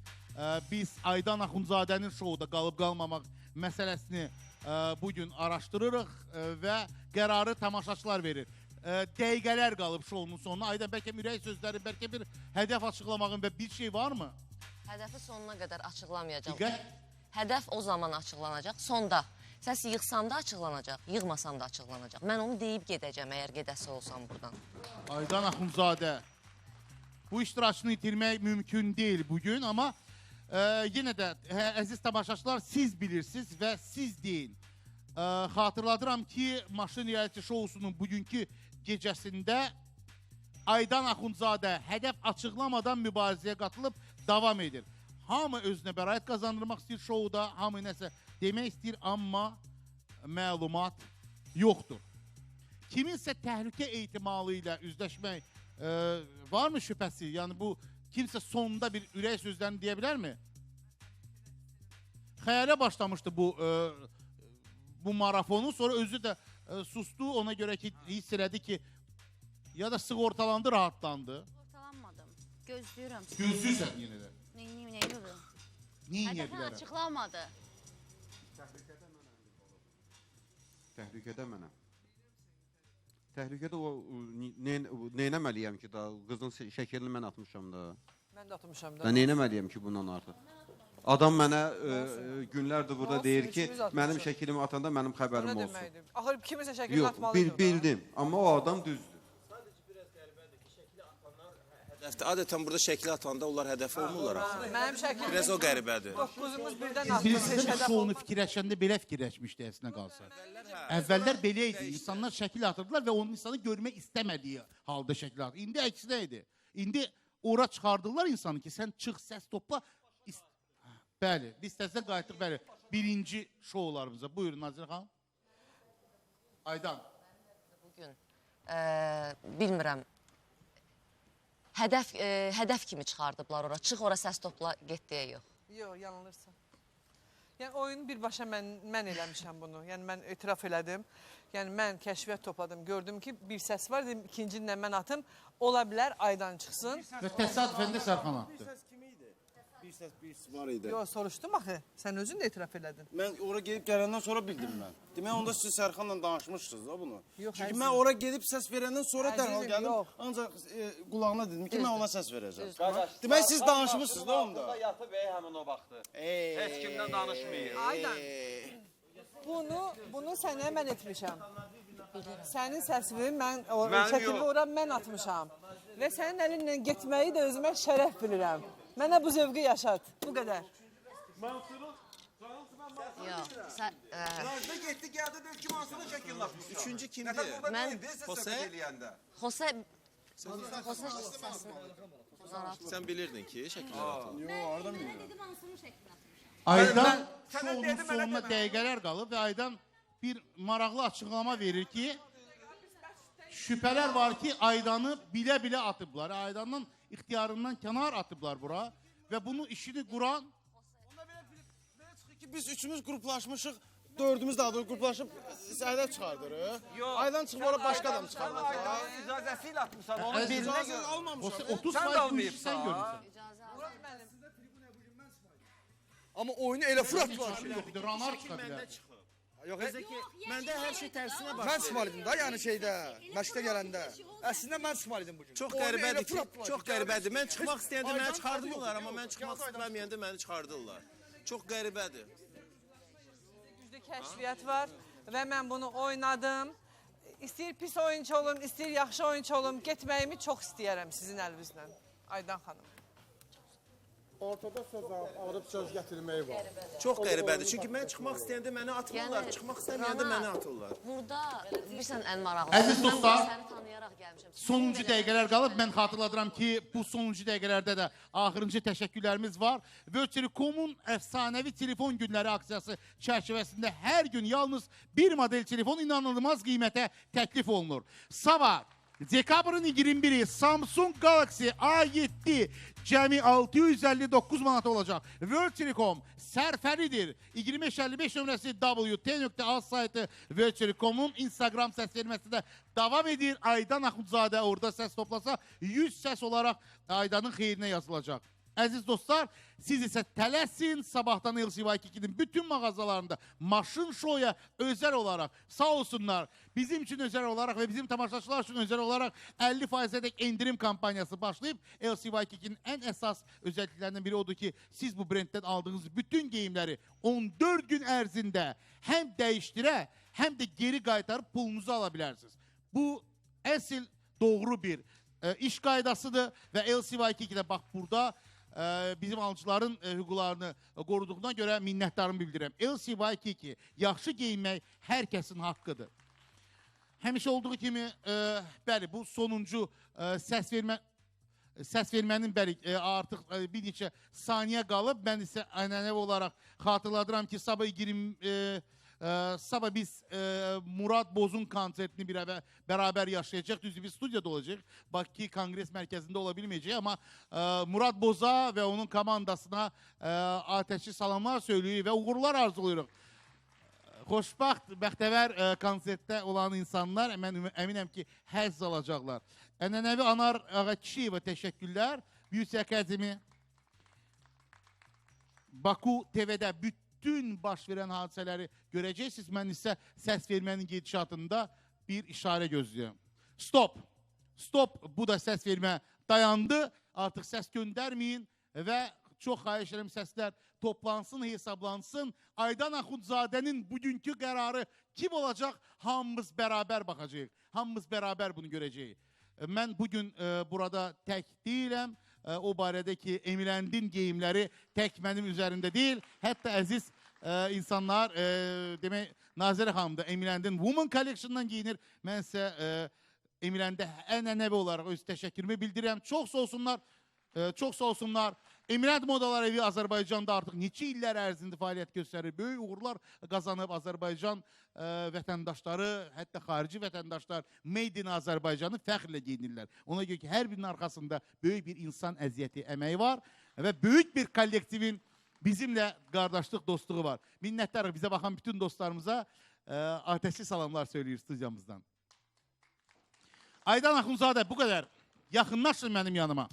Biz Aydan Axundzadənin şouda qalıb qalmamaq məsələsini bugün araşdırırıq və qərarı tamaşaçılar verir. Dəqiqələr qalıb şounun sonuna. Aydan, bəlkə ürək sözləri, bəlkə bir hədəf açıqlamağın və bir şey varmı? Hədəfi sonuna qədər açıqlamayacağam. Diqqət. Hədəf o zaman açıqlanacaq, sonda. Səs yığsam da açıqlanacaq, yığmasam da açıqlanacaq. Mən onu deyib gedəcəm, əgər gedəsi olsam buradan. Aydan Axundzadə, bu iştirakçını itirmək mümkün deyil bugün, amma yenə də əziz tamaşaçılar, siz bilirsiniz və siz deyin. Xatırladıram ki, Maşın reality şousunun bugünkü gecəsində Aydan Axundzadə hədəf açıqlamadan mübarizəyə qatılıb davam edir. Hamı özünə bəraət qazandırmaq istəyir şouda, hamı nəsə demək istəyir, amma məlumat yoxdur. Kiminsə təhlükə ehtimalı ilə üzləşmək varmı şübhəsi? Yəni bu, kimsə sonunda bir ürək sözlərini deyə bilərmi? Xəyalə başlamışdı bu marafonu, sonra özü də sustu, ona görə ki, hiss elədi ki, ya da sığortalandı, rahatlandı. Sığortalanmadım, gözləyirəm. Gözləyirsən yenə də. Neyniyim, neyniyim? Neyniyə Hədəfini bilərəm? açıqlamadı. Təhlükədə mənəm. Təhlükədə o neynəməliyəm ki, da qızın şəkilini mən atmışam da. Mən də atmışam da. Da neynəməliyəm ki bundan artıq? Adam mənə günlərdir burada deyir ki, mənim şəkilimi atanda mənim xəbərim O nə olsun. deməkdir? Axır kimisə şəkilini Yox, atmalıydı. bildim, amma o adam düzdür. Adətən burada şəkli atanda onlar hədəf olmurlar axı. Mənim şəkilim. Biraz o qəribədir. 9-umuz birdən Siz atdı, bilirsiniz heç də hədəf şounu fikirləşəndə belə fikirləşmişdi əslinə qalsa. Əvvəllər belə idi. İnsanlar şəkil atırdılar və onun insanı görmək istəmədiyi halda şəkil atırdı. İndi əksinə idi. İndi ora çıxardırlar insanı ki, sən çıx, səs topla. Bəli, biz təzədən qayıtdıq, bəli, birinci şoularımıza. Buyurun Nazirə xanım. Aydan. Bugün bilmirəm, hədəf kimi çıxardıblar ora. Çıx ora, səs topla, get deyə yox. Yox, yanılırsan. Yəni oyunu birbaşa mən eləmişəm bunu. Yəni mən etiraf elədim. Yəni mən kəşfiyyat topladım. Gördüm ki, bir səs var, dedim ikincini də mən atım. Ola bilər Aydan çıxsın. Və təsadüfən də Sərxan atdı. Bir səs kimi idi? Bir səs, bir var idi. Yox, soruşdum axı. Sən özün də etiraf elədin. Mən ora gedib gələndən sonra bildim mən. Demək onda siz Sərxanla danışmışsınız da bunu. Yox, Çünki əzizim. mən ora gedib səs verəndən sonra dərhal Əzizim, gəldim. yox. Ancaq qulağına dedim ki, mən ona səs verəcəm. Qardaş, Demək siz danışmışsınız da onda. Altında yatıb həmin o vaxtı. Heç kimdən danışmayır. Aydan. Bunu sənə mən etmişəm. Sənin səsini mən, şəklini ora mən atmışam. Və sənin əlinlə getməyi də özümə şərəf bilirəm. Mənə bu zövqü yaşat. Bu qədər. Yox, sən... Nazlı getdi, gəldi, deyir ki, Mansurun şəkilini atmışam. Üçüncü kimdir? Nəfər burada Mən- deyildi, siz Xose? söhbət eləyəndə. Xose... Xose səsini... Sən bilirdin ki, şəkillər atılır. Yox, hardan bilirəm? Dedi Mansurun şəklini atmışam. Aydan şounun sonuna dəqiqələr qalıb və Aydan bir maraqlı açıqlama verir ki, şübhələr var ki, Aydanı bilə-bilə atıblar. Aydanın ixtiyarından kənar atıblar bura və bunu işini quran... Onda belə çıxır ki, biz üçümüz qruplaşmışıq, dördümüz daha doğrusu qruplaşıb hədəf çıxardırıq. Aydan çıxıb ora başqa adam çıxardacaq. Aydanın icazəsi ilə atmışsan, onun bilinə görə. Almamışam. 30% bu işi sən görmüsən. Amma oyunu elə fırlatdılar ki. Yoxdur, ranar çıxa bilər. Yox, məndə hər şey tərsinə baş Mən çıxmalıydım da, yəni şeydə, məşqdə gələndə. Əslində mən çıxmalıydım bugün. Çox Oyunu elə qəribədir ki, fırlatdılar çox ki, qəribədir. Mən çıxmaq istəyəndə məni Aydan çıxardırlar, adı amma yoxdur, mən çıxmaq yox. istəməyəndə məni çıxardırlar. Çox qəribədir. Güclü kəşfiyyat var və mən bunu oynadım. İstəyir pis oyunçu olum, istəyir yaxşı oyunçu olum. Getməyimi çox istəyərəm sizin əlinizlə. Aydan xanım. Ortada söz alıb söz gətirmək var. Çox qəribədir. Çünki mən çıxmaq istəyəndə məni atmırlar, Yəni, çıxmaq istəməyəndə Rana, məni atırlar. Burada bilirsən ən maraqlısı. Əziz Mən dostlar, bura səni tanıyaraq gəlmişəm. Sonuncu dəqiqələr qalıb. Mən xatırladıram ki, bu sonuncu dəqiqələrdə də axırıncı təşəkkürlərimiz var. Vöteri.com-un əfsanəvi telefon günləri aksiyası çərçivəsində hər gün yalnız bir model telefon inanılmaz qiymətə təklif olunur. Sabah dekabrın 21-i Samsung Galaxy A7 Cəmi 659 manat olacaq. World Telecom sərfəlidir. 2555 nömrəsi wt.az saytı World Telecom'un Instagram səs verməsi də davam edir. Aydan Axundzadə orada səs toplasa 100 səs olaraq Aydanın xeyrinə yazılacaq. Əziz dostlar, siz isə tələsin, sabahdan LCY2-nin bütün mağazalarında maşın şoya özəl olaraq, sağ olsunlar, bizim üçün özəl olaraq və bizim tamaşaçılar üçün özəl olaraq 50%-ədək endirim kampaniyası başlayıb. LCY2-nin ən əsas özəlliklərindən biri odur ki, siz bu brenddən aldığınız bütün geyimləri 14 gün ərzində həm dəyişdirə, həm də geri qaytarıb pulunuzu ala bilərsiniz. Bu əsl doğru bir iş qaydasıdır və LCY2-də bax burada bizim alıcıların hüquqlarını qoruduğuna görə minnətdarımı bildirirəm. LCY2 yaxşı geyinmək hər kəsin haqqıdır. Həmişə olduğu kimi, bəli, bu sonuncu səs vermənin bəli, artıq bir neçə saniyə qalıb. Mən isə ənənəvi olaraq xatırladıram ki, sabah biz Murad Bozun konsertini beraber yaşayacaq. Düzdür, biz studiyada olacaq. Bakı Konqres Mərkəzində ola bilməyəcək, amma Murad Boza və onun komandasına ateşli salamlar söyləyirik və uğurlar arzulayırıq. Xoşbəxt, bəxtəvər konsertdə olan insanlar, mən əminəm ki, həzz alacaqlar. Ənənəvi Anar Ağakişiyeva təşəkkürlər. Beauty Academy, Baku TV-də bütün baş verən hadisələri görəcəksiniz. Mən isə səs vermənin gedişatında bir işarə gözləyirəm. Stop! Stop! Bu da səs vermə dayandı. Artıq səs göndərməyin və çox xahiş edirəm səslər toplansın, hesablansın. Aydan Axundzadənin bugünkü qərarı kim olacaq? Hamımız bərabər baxacağıq. Hamımız bərabər bunu görəcəyik. Mən bugün burada tək deyiləm. O barədə ki, Emiləndin geyimləri tək mənim üzərimdə deyil. Hətta əziz insanlar, demək, Nazirə xanım da Emiləndin Woman Collection-dan geyinir. Mən isə Emiləndə ənənəvi olaraq öz təşəkkürümü bildirirəm. Çox sağ olsunlar, çox sağ olsunlar. Emilənd Modalar Evi Azərbaycanda artıq neçə illər ərzində fəaliyyət göstərir. Böyük uğurlar qazanıb Azərbaycan vətəndaşları, hətta xarici vətəndaşlar Made in Azərbaycanı fəxrlə geyinirlər. Ona görə ki, hər birinin arxasında böyük bir insan əziyyəti, əməyi var və böyük bir kollektivin bizimlə qardaşlıq, dostluğu var. Minnətdarıq bizə baxan bütün dostlarımıza ateşli salamlar söyləyir studiyamızdan. Aydan Axundzadə bu qədər. Yaxınlaşın mənim yanıma.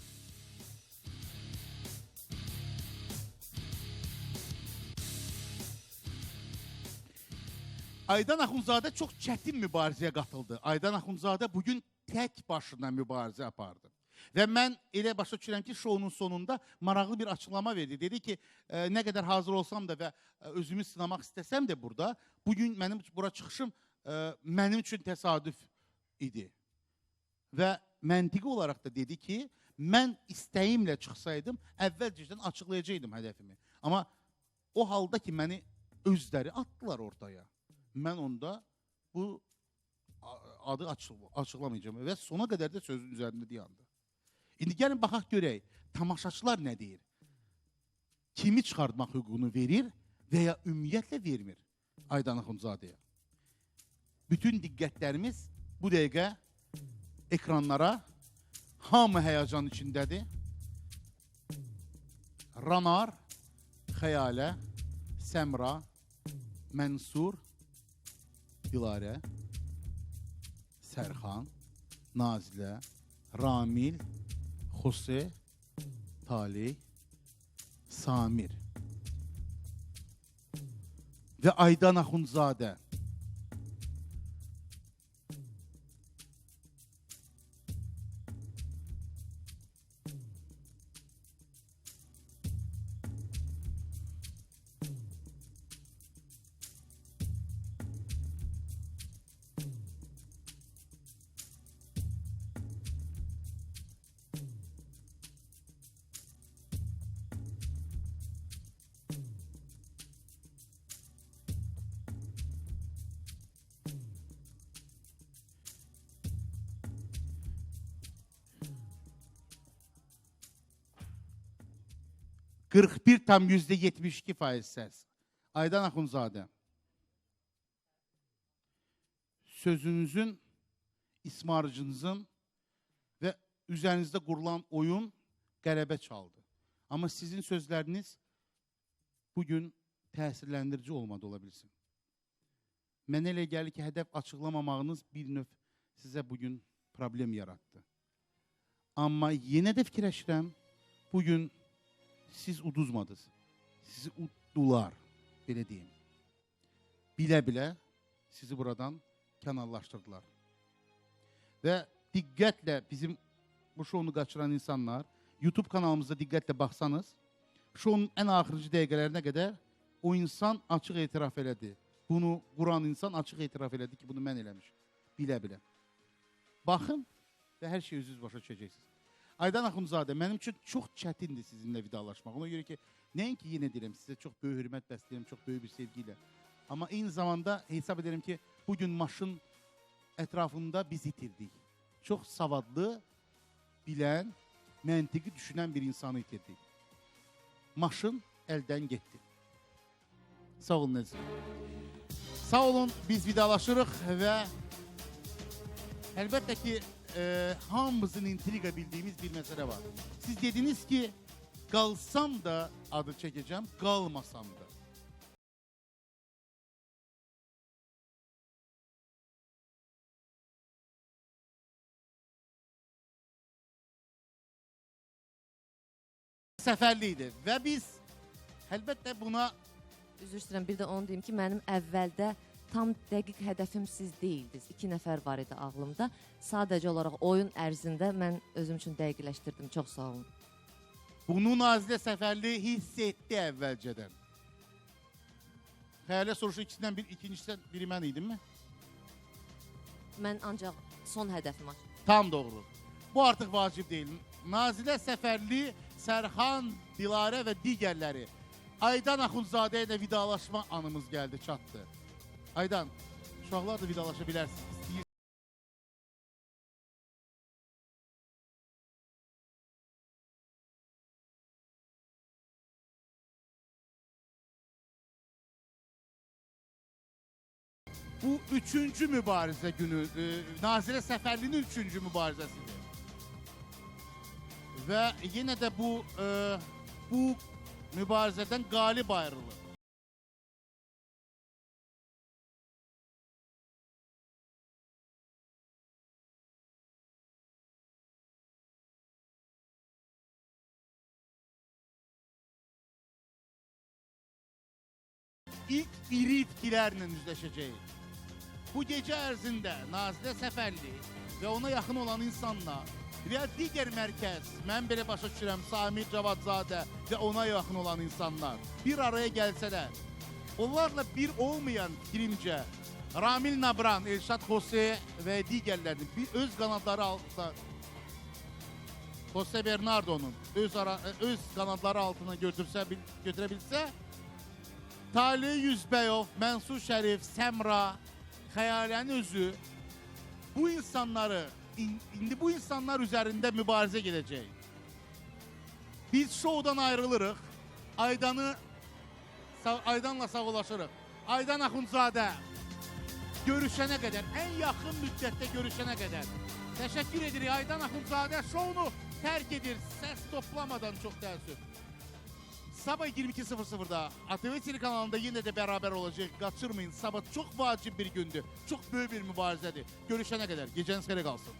Aydan Axundzadə çox çətin mübarizəyə qatıldı. Aydan Axundzadə bugün tək başına mübarizə apardı. Və mən elə başa düşürəm ki, şounun sonunda maraqlı bir açıqlama verdi. Dedi ki, nə qədər hazır olsam da və özümü sınamaq istəsəm də burada, bugün mənim bura çıxışım mənim üçün təsadüf idi. Və məntiqi olaraq da dedi ki, mən istəyimlə çıxsaydım, əvvəlcədən açıqlayacaqdım hədəfimi. Amma o halda ki, məni özləri atdılar ortaya. Mən onda bu adı açıqlamayacağam və sona qədər də sözün üzərində dayandı. İndi gəlin baxaq görək, tamaşaçılar nə deyir? Kimi çıxartmaq hüququnu verir və ya ümumiyyətlə vermir Aydan Axundzadəyə? Bütün diqqətlərimiz bu dəqiqə ekranlara, hamı həyəcan içindədir. Ranar, Xəyalə, Səmra, Mənsur, Dilarə, Sərxan, Nazilə, Ramil, Xose, Talih, Samir və Aydan Axundzadə. %72 səs. Aydan Axundzadə, sözünüzün, ismarıcınızın və üzərinizdə qurulan oyun Qələbə çaldı. Amma sizin sözləriniz bugün təsirləndirici olmadı ola bilsin. Mənə elə gəlir ki, hədəf açıqlamamağınız bir növ sizə bugün problem yaratdı. Amma yenə də fikirləşirəm, bugün siz uduzmadınız. Sizi uddular, belə deyim. Bilə-bilə sizi buradan kənarlaşdırdılar. Və diqqətlə bizim bu şounu qaçıran insanlar, YouTube kanalımıza diqqətlə baxsanız, şounun ən axırıncı dəqiqələrinə qədər o insan açıq etiraf elədi. Bunu quran insan açıq etiraf elədi ki, bunu mən eləmişim. Bilə-bilə. Baxın və hər şeyi özünüz başa düşəcəksiniz. Aydan Axundzadə, mənim üçün çox çətindir sizinlə vidalaşmaq. Ona görə ki, nəinki yenə deyirəm, sizə çox böyük hörmət bəsləyirəm, çox böyük bir sevgi ilə. Amma eyni zamanda hesab edirəm ki, bugün maşın ətrafında biz itirdik. Çox savadlı, bilən, məntiqi düşünən bir insanı itirdik. Maşın əldən getdi. Sağ olun əzizim. Sağ olun, biz vidalaşırıq və əlbəttə ki, hamımızın intriqa bildiyimiz bir məsələ var. Siz dediniz ki, qalsam da adı çəkəcəm, qalmasam da. Səfərli idi və biz əlbəttə buna... Üzr istəyirəm, bir də onu deyim ki, mənim əvvəldə tam dəqiq hədəfim siz deyildiniz. 2 nəfər var idi ağlımda. Sadəcə olaraq oyun ərzində mən özüm üçün dəqiqləşdirdim. Çox sağ olun. Bunu Nazilə Səfərli hiss etdi əvvəlcədən. Xəyalə soruşu ikisindən bir, ikincisindən biri mən idim mi? Mən ancaq son hədəfim açdım. Tam doğru. Bu artıq vacib deyil. Nazilə Səfərli, Sərxan, Dilarə və digərləri Aydan Axundzadə ilə vidalaşma anımız gəldi, çatdı. Aydan, uşaqlar da vidalaşa bilərsiniz. Bu üçüncü mübarizə günü, Nazilə Səfərlinin üçüncü mübarizəsidir. Və yenə də bu mübarizədən qalib ayrılır. İlk iri itkilərlə üzləşəcəyik. Bu gecə ərzində Nazilə Səfərli və ona yaxın olan insanlar və ya digər mərkəz, mən belə başa düşürəm, Samir Cavadzadə və ona yaxın olan insanlar bir araya gəlsələr, onlarla bir olmayan fikrimcə Ramil Nabran, Elşad Xose və digərlərinin bir öz qanadları altında, Xose Bernardonun öz qanadları altına götürə bilsə, Talih Yüzbəyov, Mənsur Şərif, Səmra, Xəyalənin özü bu insanları, indi bu insanlar üzərində mübarizə gedəcək. Biz şoudan ayrılırıq, Aydanla sağollaşırıq. Aydan Axundzadə görüşənə qədər, ən yaxın müddətdə görüşənə qədər təşəkkür edirik. Aydan Axundzadə şounu tərk edir, səs toplamadan çox təəssüf. Sabah 22:00-da ATV telekanalında yenə də bərabər olacaq. Qaçırmayın, sabah çox vacib bir gündür. Çox böyük bir mübarizədir. Görüşənə qədər gecəniz xeyrə qalsın.